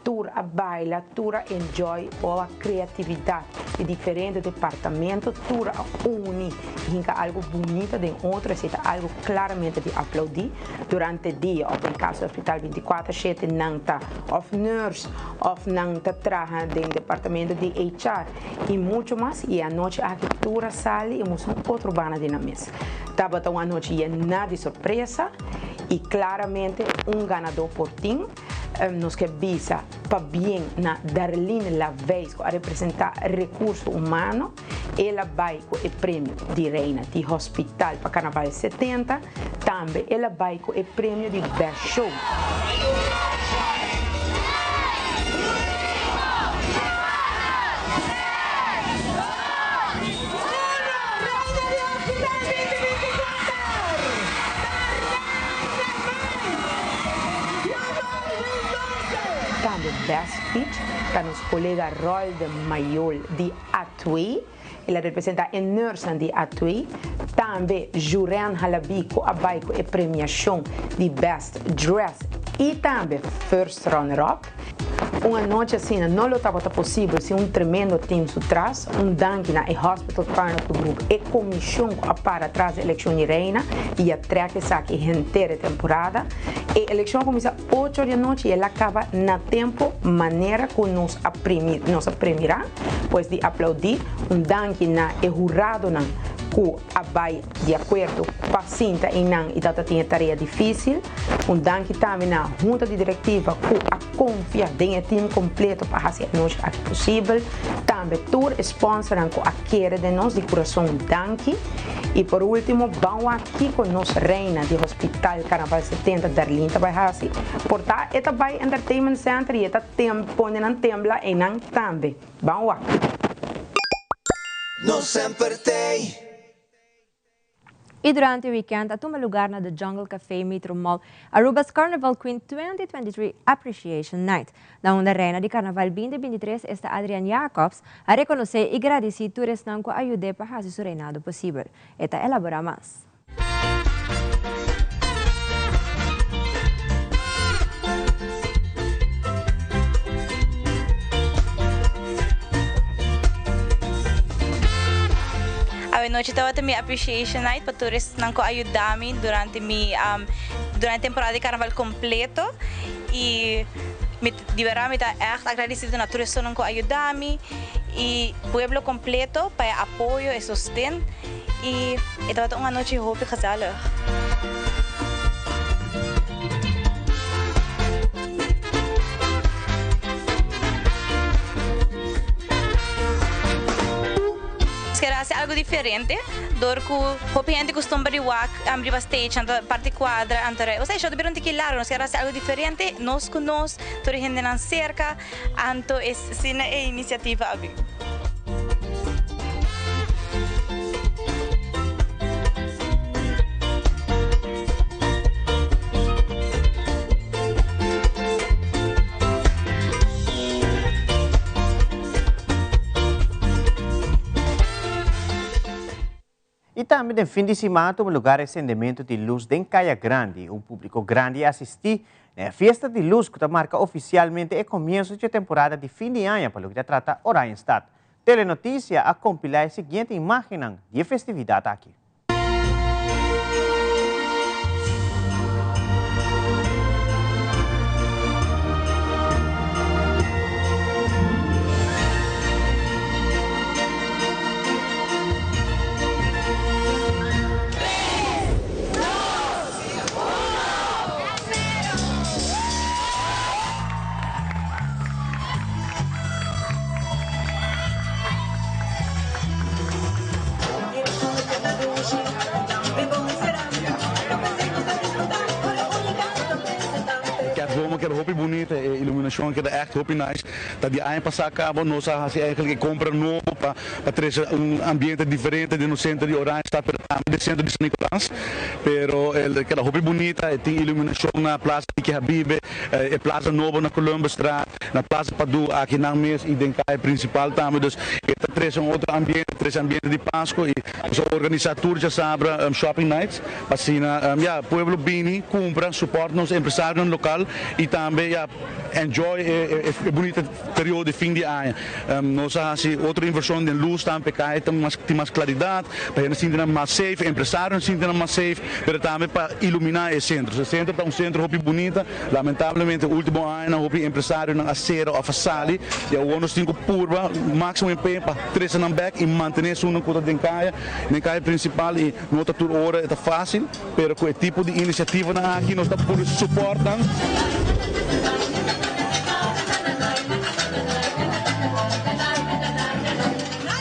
Tur a baila, tur a enjoy o a creatividad di diferente departamento, tur a uni y hinca algo bunita den otro, esey ta algo claramente di aplaudi. Durante dia of den caso di hospital binticuater shete nan ta of nurse of nan ta traha den departamento di HR y mucho mas y e anochi aki tur a sali y mustra un otro banda di nan mes. Tabata un anochi yena di sorpresa y claramente un ganador por tin. Nos ke bisa pabien na Darlene Laveis ku a representá Rekurso Humano. El a bai ku e premio di Reina di Hospital pa Karnaval 70. Tambe el a bai ku e premio di Best Show. Tambe Best Speech ta nos colega Rolde Mayol di Atwee. El a representa e nursenan di Atwee. Tambe Juren Halabi cu a bay cu e premiacion di Best Dress y tambe First Runner Up. Un anochi asina no lo tabata posibel sin un tremendo team su tras. Un danki na e Hospital Carnival Group, e comision cu a para tras di eleccion di Reina y a trek esaki henter e temporada. E eleccion a cuminsa ocho or di anochi y el a caba na tempo manera cu nos a primi nos a premira. Pues di aplaudi. Un danki na e huradonan cu a bay di acuerdo pa sinta eynan y tabata tin e tarea dificil. Un danki tambe na Hunta di Directiva cu a confia den e team completo pa haci e anochi aki posibel. Tambe tur e sponsornan cu a kere den nos, di curason danki. Y por ultimo, ban wak kico nos reina di Hospital Carnaval 70 Darlene ta bay haci. Por ta e ta bay Entertainment Center y e ta pone nan tembla eynan tambe. Ban wak. No semper t'ey. Y durante weekend a tuma lugar na The Jungle Café Metro Mall Aruba's Carnival Queen 2023 Appreciation Night, na unda Reina di Carnaval 2023 esta Adrian Jacobs a reconoce y gradici tur esnan cu a yud'e pa haci su reinado posibel. E ta elabora mas. Awe nochi tabata mi appreciation night pa tur esnan ku a yuda mi durante mi durante temporada di carnaval completo y mi di berdad mi ta echt agradecido na tur esunnan ku a yuda mi y pueblo completo pa e apoyo e sosten y e tabata un anochi hopi gezellig. Nos kere hasi algo diferente dor ku hopi hende kustumber di wak riba stage anto parti kuadra anto rei. Osea e show ta bira un tiki largo. Nos kere hasi algo diferente nos ku nos tur e hendenan serka anto esina e inisiativa a bin. tambe den fin di siman a tuma lugar e sendemento di luz den Caya Grandi. Un publico grandi a asisti na e fiesta di luz cu ta marca oficialmente e comienso dje temporada di fin di aña pa loke ta trata Oranjestad. Telenoticia a compila e siguiente imagennan di e festividad aki. Kerstboom a keda hopi bunita, e iluminacion a keda echt hopi nice. Ta di aña pasa caba nos a haci eigenlijk e compra nobo pa pa trece un ambiente diferente den nos centro di Oranjestad pero tambe den centro di San Nicolas. Pero el keda hopi bunita, e tin iluminacion na Plaza Niki Habibe, e plaza nobo na Columbusstraat, na Plaza Padu aki nan mes y den caya principal tambe. Dus e ta trece un otro ambiente, trece ambiente di Pasco y nos a organisa tur djasabra shopping nights pa asina ya pueblo bini cumpra, support nos empresarionan local y tambe ya enjoy e bunita periodo di fin di aña. Nos a hasi otro inversion den luz tambe pa e caya tin mas claridad, pa hende sinti nan mas safe, empresarionan sinti nan mas safe, pero tambe pa ilumina e centro. E centro ta un centro hopi bunita, lamentablemente ultimo añanan hopi empresarionan a cera of a sali y awor nos tin cu purba maximo empeño pa trece nan bek y mantene esunnan cu ta den caya, den caya principal y no ta tur ora e ta facil. Pero cu e tipo di iniciativanan aki nos ta puru support nan.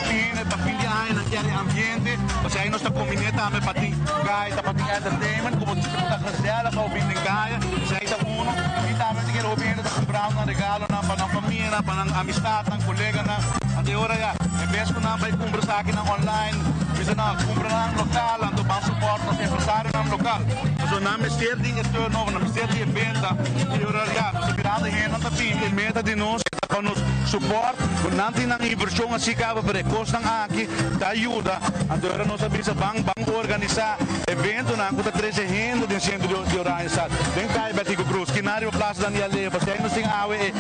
Hende pa fin di aña nan kier e ambiente, pasobra ahí nos ta combine tambe pa tin gaita, pa tin entertainment, como ta gezellig pa bin den caya, esey ta uno. Y tambe ta kier hopi hende ta cumprando nan regalonan pa nan famianan, pa nan amistadnan, coleganan. Anto e ora ya, en bes cu nan bay cumpra esakinan online, Bisa nan, cumpra nan local, anto ban support nos empresarionan local. Pasobra nan mester di e turnover, nan mester di e benta. Y ora ya, nos ta mirando hendenan ta bini. E meta di nos ta pa nos support, cu nan tin nan inversion asi caba, pero e cosnan aki ta yuda. Anto ora nos a bisa ban, ban organisa eventonan cu ta trece hende den centro di Oranjestad, den Calle Betico Croes, kina riba Plaza Daniel Leo, pasobra nos tin awe e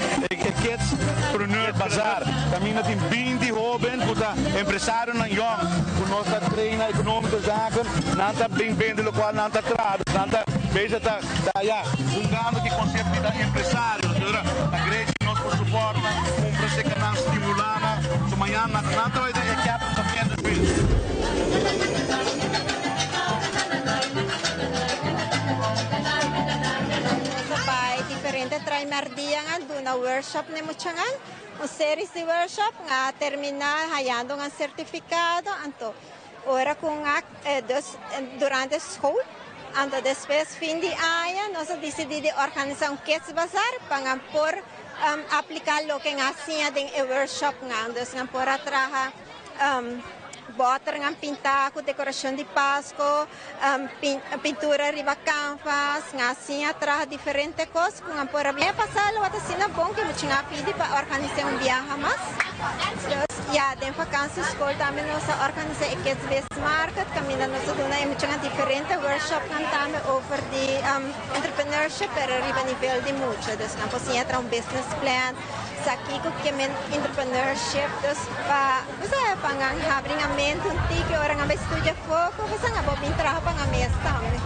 Kidspreneur Bazaar. Caminda tin binti hoben cu ta empresarionan yong cu nos ta traina economico zaken, nan ta bin bende locual nan ta traha, dus nan ta bezig ta ta ya hungando ki concepto di ta empresario. Dus ora ta great si nos por support nan, cumpra seca nan, stimula nan, so mañana nan ta bay den e captains of industry. Nos a bay diferente traimerdianan duna workshop n'e muchanan. Un series di workshop nga a termina hayando un certificado anto ora cu nga dus durante school anto despues fin di aña nos a dicidi di organisa un kids bazaar pa nga por aplica loke nga a siña den e workshop nga dus nga por a traha Boter nan pintá ku dekorashon di Pasko, pintura riba kanvas, nan a siña traha diferente kos ku nan por a bini. Pasá lo ta asina bon ku mucha nan a pidi pa organisá un biaha mas. Dus ya, den vakansi skol tambe nos a organisá e Kids Biz Market kaminda nos a duna e muchanan diferente workshopnan tambe over di entrepreneurship pero riba nivel di mucha. Dus nan por siña traha un business plan. Sa kiko ke men entrepreneurship dus pa bo sa pa nan habri nan mente un tiki ora nan bai studia foko bo sa nan por bin traha pa nan mes tambe.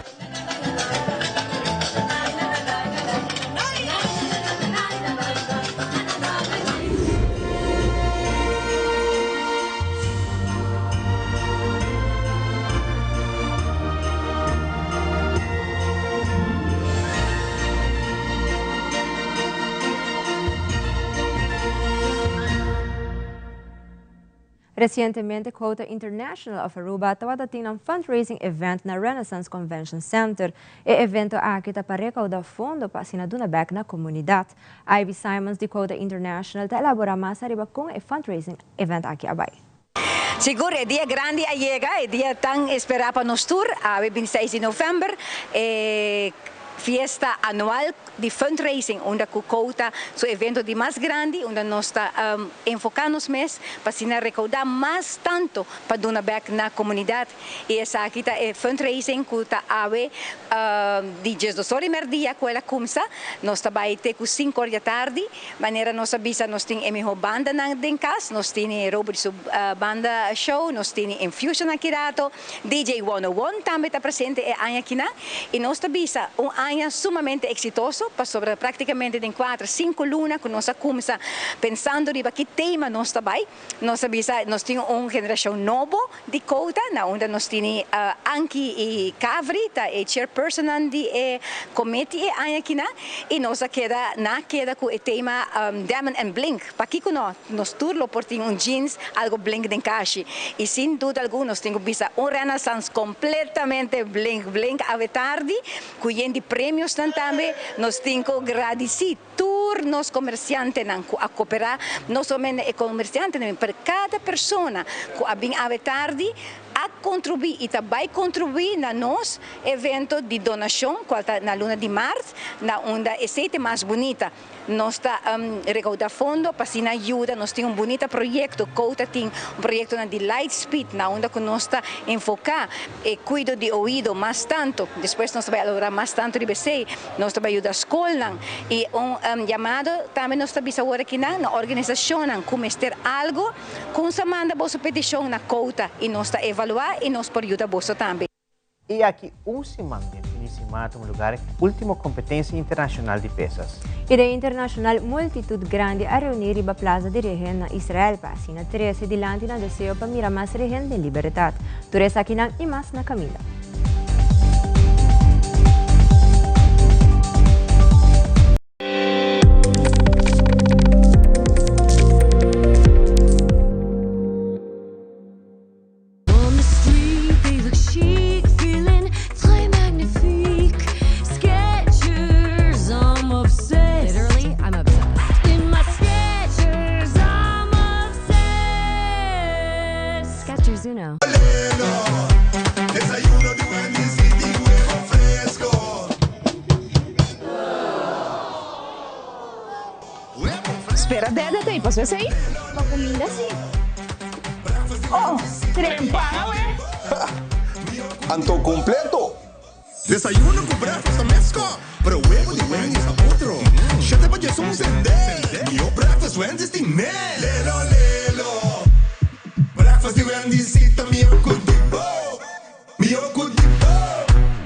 Recientemente Quota International of Aruba tabata tin nan fundraising event na Renaissance Convention Center. E evento aki ta pa recauda fondo pa asina duna bek na comunidad. Ivy Simons di Quota International ta elabora mas ariba con e fundraising event aki a bay. Sigur e dia grandi a yega, e dia tan esperá pa nos tur, awe bintiseis di novèmber, e. fiesta anual di fundraising unda cu Cota su evento di mas grandi unda nos ta enfoca nos mes pa asina recauda mas tanto pa duna bek na comunidad y esaki ta e fundraising cu ta awe di diesdos or di merdia cu el a cumsa nos ta bay te cu cinco or di atardi. Manera nos a bisa nos tin e miho bandanan den cas, nos tini Robert su banda show, nos tini Infusion aki rato, DJ 101 tambe ta presente e aña akinan y nos ta bisa un aña sumamente exitoso pasobra practicamente den cuater, cinco luna cu nos a cumsa pensando riba ki tema nos ta bay. Nos a bisa nos tin un generacion nobo di Cota na unda nos tini Anky y Cavri ta e chairpersonnan di e committee e aña akinan y nos a keda na keda cu e tema Denim and Blink. Pakico no? Nos tur lo por tin un jeans algo blink den cashi y sin duda algun nos tin cu bisa un Renaissance completamente blink blink awe tardi cu yen di premiosnan tambe nos tin cu gradici. Tur nos comerciantenan cu a coopera, no solamente e comerciantenan, pero cada persona cu a bin awe tardi a contribui y ta bay contribui na nos evento di donacion cual ta na luna di maart, na unda esey ta mas bunita. Nos ta recauda fondo pa asina yuda, nos tin un bunita proyecto, Cota tin un proyectonan di Light Speed na unda cu nos ta enfoca e cuido di oido mas tanto, despues nos ta bay elabora mas tanto riba esey. Nos ta bai yuda skolnan i un yamado tambe nos ta bisa awor akinan na organisashonnan ku mester algu, kunsa manda boso petishon na Kouta i nos ta evaluá i nos por yuda boso tambe. I aki un siman den fin di siman a tuma lugar e ultimo kompetensia internashonal di pesas. I den internashonal multitut grandi a reuní riba Plaza di Rehen na Israel pa asina trese dilanti nan deseo pa mira mas rehen den libertat. Tur esakinan i mas na kaminda. Spera dede ta paso esey. Pa cuminda si. Oh, trempa awe. Anto completo. Desayuno cu breakfast ta mesco, pero webo di Wendy's ta otro. Shete pa djesun sende, mihó breakfast Wendy's tin ne. Lelo lelo, breakfast di Wendy's si ta mihó cu di bo, mihó cu di bo.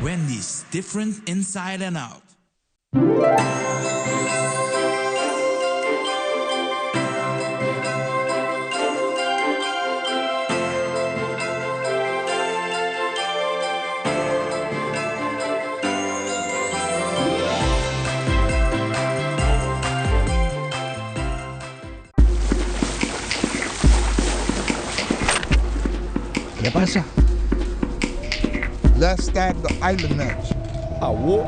Wendy's, different inside and out. ¿Qué pasa? Let's start the island match. Awo.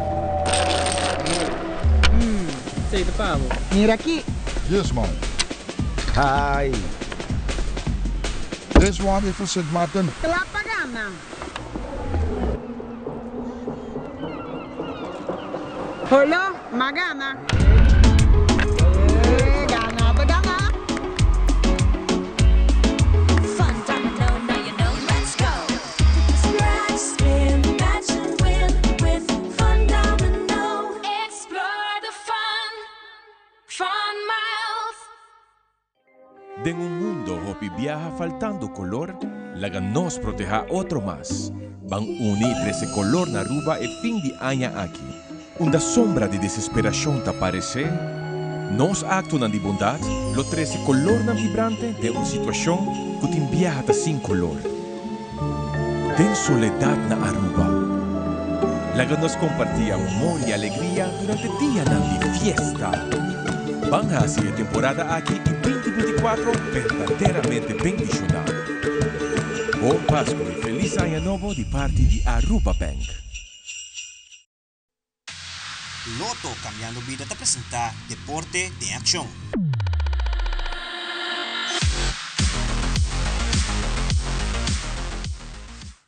Mm, sei ta pa bo. Mira aki. This one. Hi. This one is for Sint Maarten. Kla pa gana. Holo, m'a gana. Eh, gana ta gana. Fun domino, now you know, let's go. Scratch, spin, match and win with Fun Domino. Explore the fun, fun miles. Den un mundo hopi biaha faltando color, laga nos proteha otro mas. Ban uni y trece color na Aruba e fin di aña aki. Unda sombra di desesperacion ta parece, nos actonan di bondad lo trece colornan vibrante den un situacion cu tin biaha ta sin color. Den soledad na Aruba, laga nos comparti amor y alegria durante dianan di fiesta. Ban haci e temporada aki y 2024 berdaderamente bendiciona. Bon Pascu y Feliz Aña Nobo di parti di Aruba Bank. Lotto Cambiando Bida ta presenta Deporte den Accion.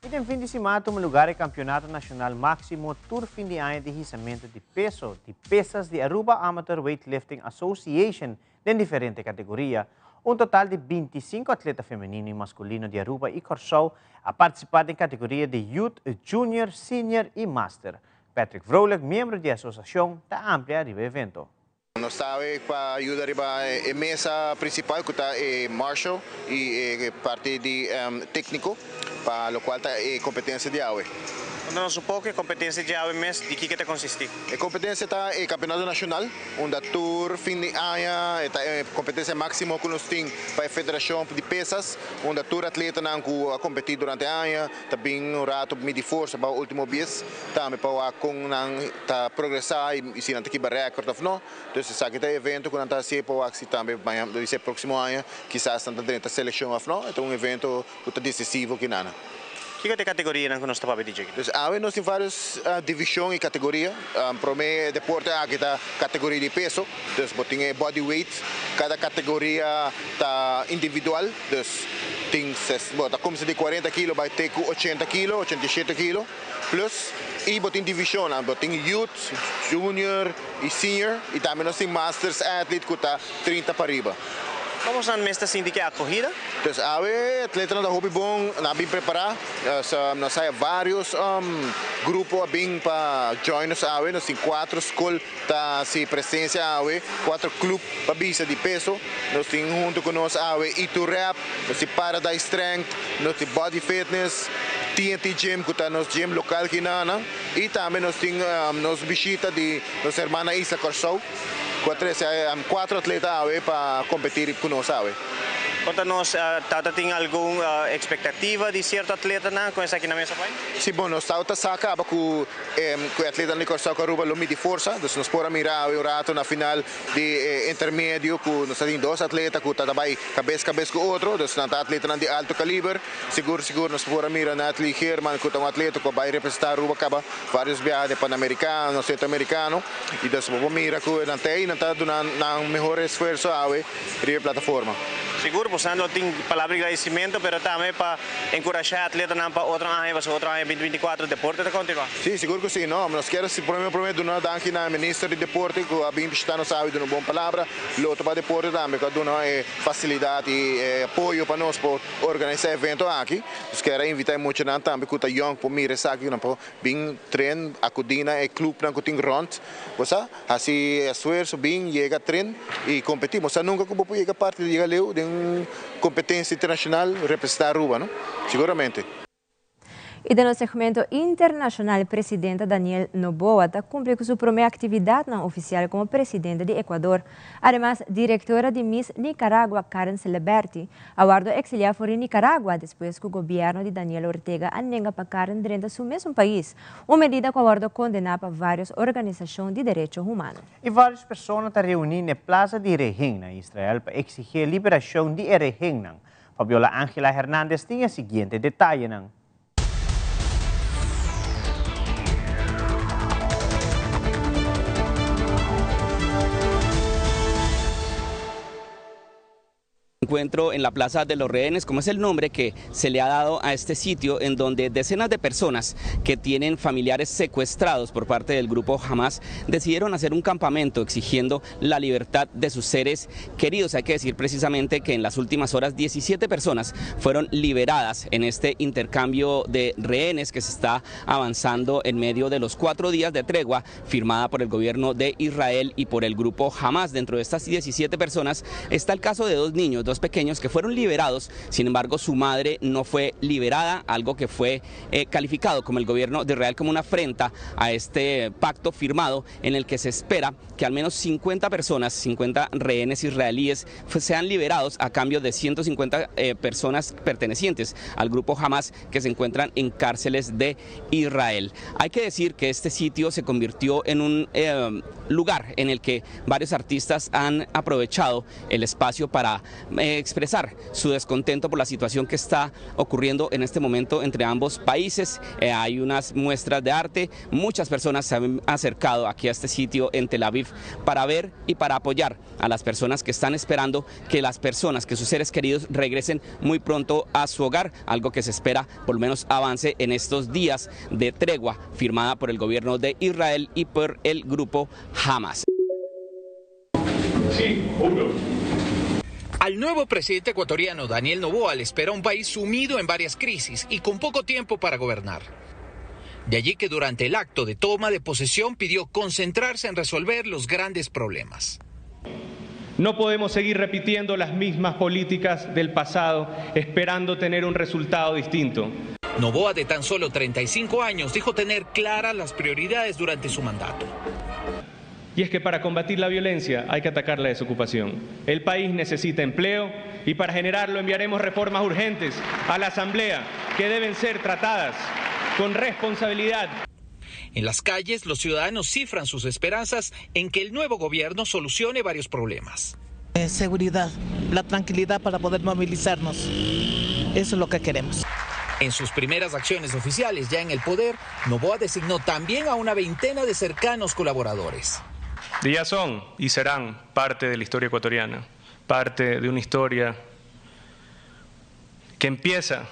Y den fin di siman a tuma lugar e Campeonato Nacional Maximo tur fin di aña di hisamento di peso di pesas di Aruba Amateur Weightlifting Association den diferente categoria. Un total di bintisinco atleta femenino y masculino di Aruba y Corsou a participa den categoria di Youth, Junior, Senior y Master. Patrick Vrolijk, miembro di e asociacion, ta amplia riba e evento. Nos ta awe pa yuda riba e mesa principal cu ta e marshal y e parti di tecnico pa locual ta e competencia di awe. Conta nos un poco e competencia di awe mes di kico ta consisti? E competencia ta e campeonato nacional unda tur fin di aña e ta e competencia maximo cu nos tin pa e federacion di pesas unda tur atletanan cu a competi durante aña Ta bin un rato midi forsa pa ultimo bies, tambe pa wak con nan ta progresa y si nan ta kiba record of no. Dus esaki ta e evento cu nan ta haci pa wak si tambe maña, bisa e proximo aña kisas nan ta drenta seleccion of no. E ta un evento cu ta decisivo kinana. Kico ta e categorianan cu nos ta papia di dje? Dus awe nos tin varios division y categoria. Prome deporte aki ta categoria di peso, dus bo tin e body weight. Cada categoria ta individual, dus tin ses, bo ta cuminsa di cuarenta kilo bay te cu ochenta kilo, ochenta y shete kilo plus. Y bo tin divisionnan, bo tin youth, junior y senior y tambe nos tin masters athlete cu ta trinta pariba. Como nan mes ta sinti cu e acogida? Dus awe e atletanan ta hopi bon, nan a bin prepara. Nos haya varios grupo a bin pa join nos awe. Nos tin cuatro scol ta haci presencia awe, cuatro club pa bisa di peso. Nos tin hunto cu nos awe Itu Rap, nos tin Paradise Strength, nos tin Body Fitness, TNT Gym cu ta nos gym local kinana. Y tambe nos tin nos bishita di nos hermana isla Corsou. Cu a trece cuatro atleta awe pa competi cu nos awe. Conta nos, tawata tin algun expectativa di cierto atletanan cu esaki na mesa bai? Si, bon, nos tawata sa caba cu e atletanan di Corsou cu Aruba lo midi forsa, dus nos por a mira awe un rato na final di e intermedio cu nos ta tin dos atleta cu ta ta bai cabes cabes cu otro, dus nan ta atletanan di alto caliber. Sigur sigur nos por a mira Natalie Geerman cu ta un atleta cu a bai representa Aruba caba varios biaha den Panamericano, Centroamericano. Y dus bo por mira cu nan ta ey, nan ta duna nan mehor esfuerzo awe riba e plataforma. Sigur boso lo tin palabra di gradicimento, pero tambe pa encurasha e atletanan pa otro aña, pasobra otro aña binti binti kuater deporte ta continua. Si, sigur cu si. No, nos kier prome prome duna danki na Minister di Deporte cu a bin bishita nos awe duna un bon palabra. Lo otro pa deporte tambe cu a duna e facilidad y e apoyo pa nos por organisa e evento aki. Nos kier a invita e muchanan tambe cu ta yong por mira esaki, cu nan por Bin tren akudí na e klupnan ku tin rònt. Bo sa, hasi esfuerso, bin yega tren i kompetí. Bo sa nunka ku bo por yega parti di yega leu den un kompetensia internashonal representá Aruba, no? Siguramente. I den nos segmento internashonal Presidente Daniel Noboa ta kumpli ku su promé aktividatnan ofisial komo presidente di Ecuador. Ademas, direktora di Miss Nicaragua Karen Celeberti A wordo exiliá for di Nicaragua despues ku gobierno di Daniel Ortega a nenga pa Karen drenta su mesun pais, un medida ku a wordo kondená pa vários organisashon di derecho humano. I vários persona ta reuní n'e Plaza di Rehen na Israel pa eksigí e liberashon di e rehennan. Fabiola Angela Hernandez tin e siguiente detayenan. Encuentro en la Plaza de los Rehenes, como es el nombre que se le ha dado a este sitio en donde decenas de personas que tienen familiares secuestrados por parte del grupo Hamas decidieron hacer un campamento exigiendo la libertad de sus seres queridos. Hay que decir precisamente que en las últimas horas 17 personas fueron liberadas en este intercambio de rehenes que se está avanzando en medio de los cuatro días de tregua firmada por el gobierno de Israel y por el grupo Hamas. Dentro de estas 17 personas está el caso de dos niños, dos pequeños que fueron liberados, sin embargo su madre no fue liberada, algo que fue eh, calificado como el gobierno de Israel como una afrenta a este pacto firmado en el que se espera que al menos 50 personas, 50 rehenes israelíes sean liberados a cambio de 150 eh, personas pertenecientes al grupo Hamas que se encuentran en cárceles de Israel. Hay que decir que este sitio se convirtió en un eh, lugar en el que varios artistas han aprovechado el espacio para expresar su descontento por la situación que está ocurriendo en este momento entre ambos países. Eh, hay unas muestras de arte, muchas personas se han acercado aquí a este sitio en Tel Aviv para ver y para apoyar a las personas que están esperando que las personas, que sus seres queridos regresen muy pronto a su hogar, algo que se espera por lo menos avance en estos días de tregua firmada por el gobierno de Israel y por el grupo Hamas. Sí, Al nuevo presidente ecuatoriano Daniel Noboa le espera un país sumido en varias crisis y con poco tiempo para gobernar. De allí que durante el acto de toma de posesión pidió concentrarse en resolver los grandes problemas. No podemos seguir repitiendo las mismas políticas del pasado esperando tener un resultado distinto. Noboa, de tan solo 35 años, dijo tener claras las prioridades durante su mandato. Y es que para combatir la violencia hay que atacar la desocupación. El país necesita empleo y para generarlo enviaremos reformas urgentes a la Asamblea que deben ser tratadas con responsabilidad. En las calles, los ciudadanos cifran sus esperanzas en que el nuevo gobierno solucione varios problemas. Eh, seguridad, la tranquilidad para poder movilizarnos. Eso es lo que queremos. En sus primeras acciones oficiales ya en el poder, Noboa designó también a una veintena de cercanos colaboradores. Ya son y serán parte de la historia ecuatoriana, parte de una historia que empieza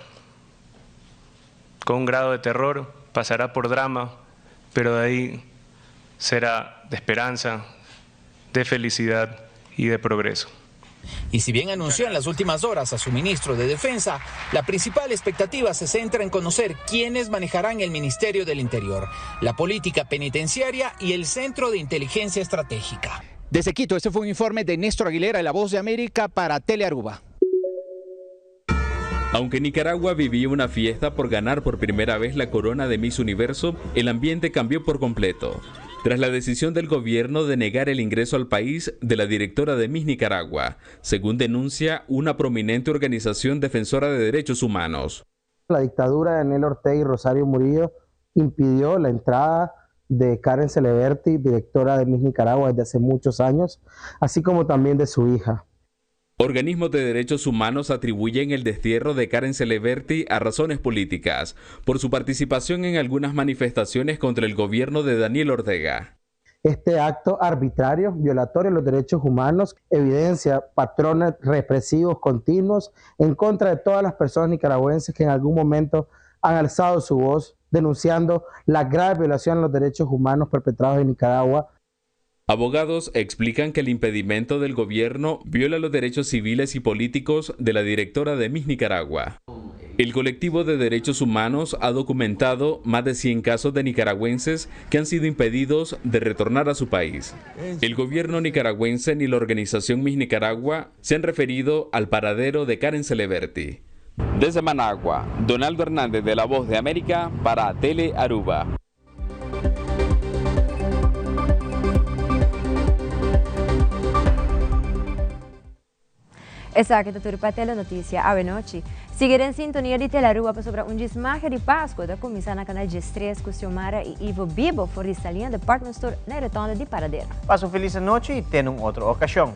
con un grado de terror, pasará por drama, pero de ahí será de esperanza, de felicidad y de progreso. Y si bien anunció en las últimas horas a su ministro de Defensa, la principal expectativa se centra en conocer quiénes manejarán el Ministerio del Interior, la política penitenciaria y el Centro de Inteligencia Estratégica. Desde Quito, este fue un informe de Néstor Aguilera, La Voz de América, para Telearuba. Aunque Nicaragua vivía una fiesta por ganar por primera vez la corona de Miss Universo, el ambiente cambió por completo. Tras la decisión del gobierno de negar el ingreso al país de la directora de Miss Nicaragua, según denuncia una prominente organización defensora de derechos humanos. La dictadura de Daniel Ortega y Rosario Murillo impidió la entrada de Karen Celeberti, directora de Miss Nicaragua desde hace muchos años, así como también de su hija. Organismos de derechos humanos atribuyen el destierro de Karen Celeberti a razones políticas por su participación en algunas manifestaciones contra el gobierno de Daniel Ortega. Este acto arbitrario, violatorio de los derechos humanos, evidencia patrones represivos continuos en contra de todas las personas nicaragüenses que en algún momento han alzado su voz denunciando la grave violación de los derechos humanos perpetrados en Nicaragua. Abogados explican que el impedimento del gobierno viola los derechos civiles y políticos de la directora de Miss Nicaragua. El colectivo de derechos humanos ha documentado más de 100 casos de nicaragüenses que han sido impedidos de retornar a su país. El gobierno nicaragüense ni la organización Miss Nicaragua se han referido al paradero de Karen Celeberti. Desde Managua, Donaldo Hernández de La Voz de América para Tele Aruba. Esaki ta tur pa Telenoticia awe nochi. Sigui den sintonia di Telaruba pasobra un djis magia di Pasco ta cuminsa na canal 13 cu Xiomara y Ivo Bibo for di Saliña Department Store na e rotonde di Paradera. Pasa un feliz anochi y te na un otro ocasion.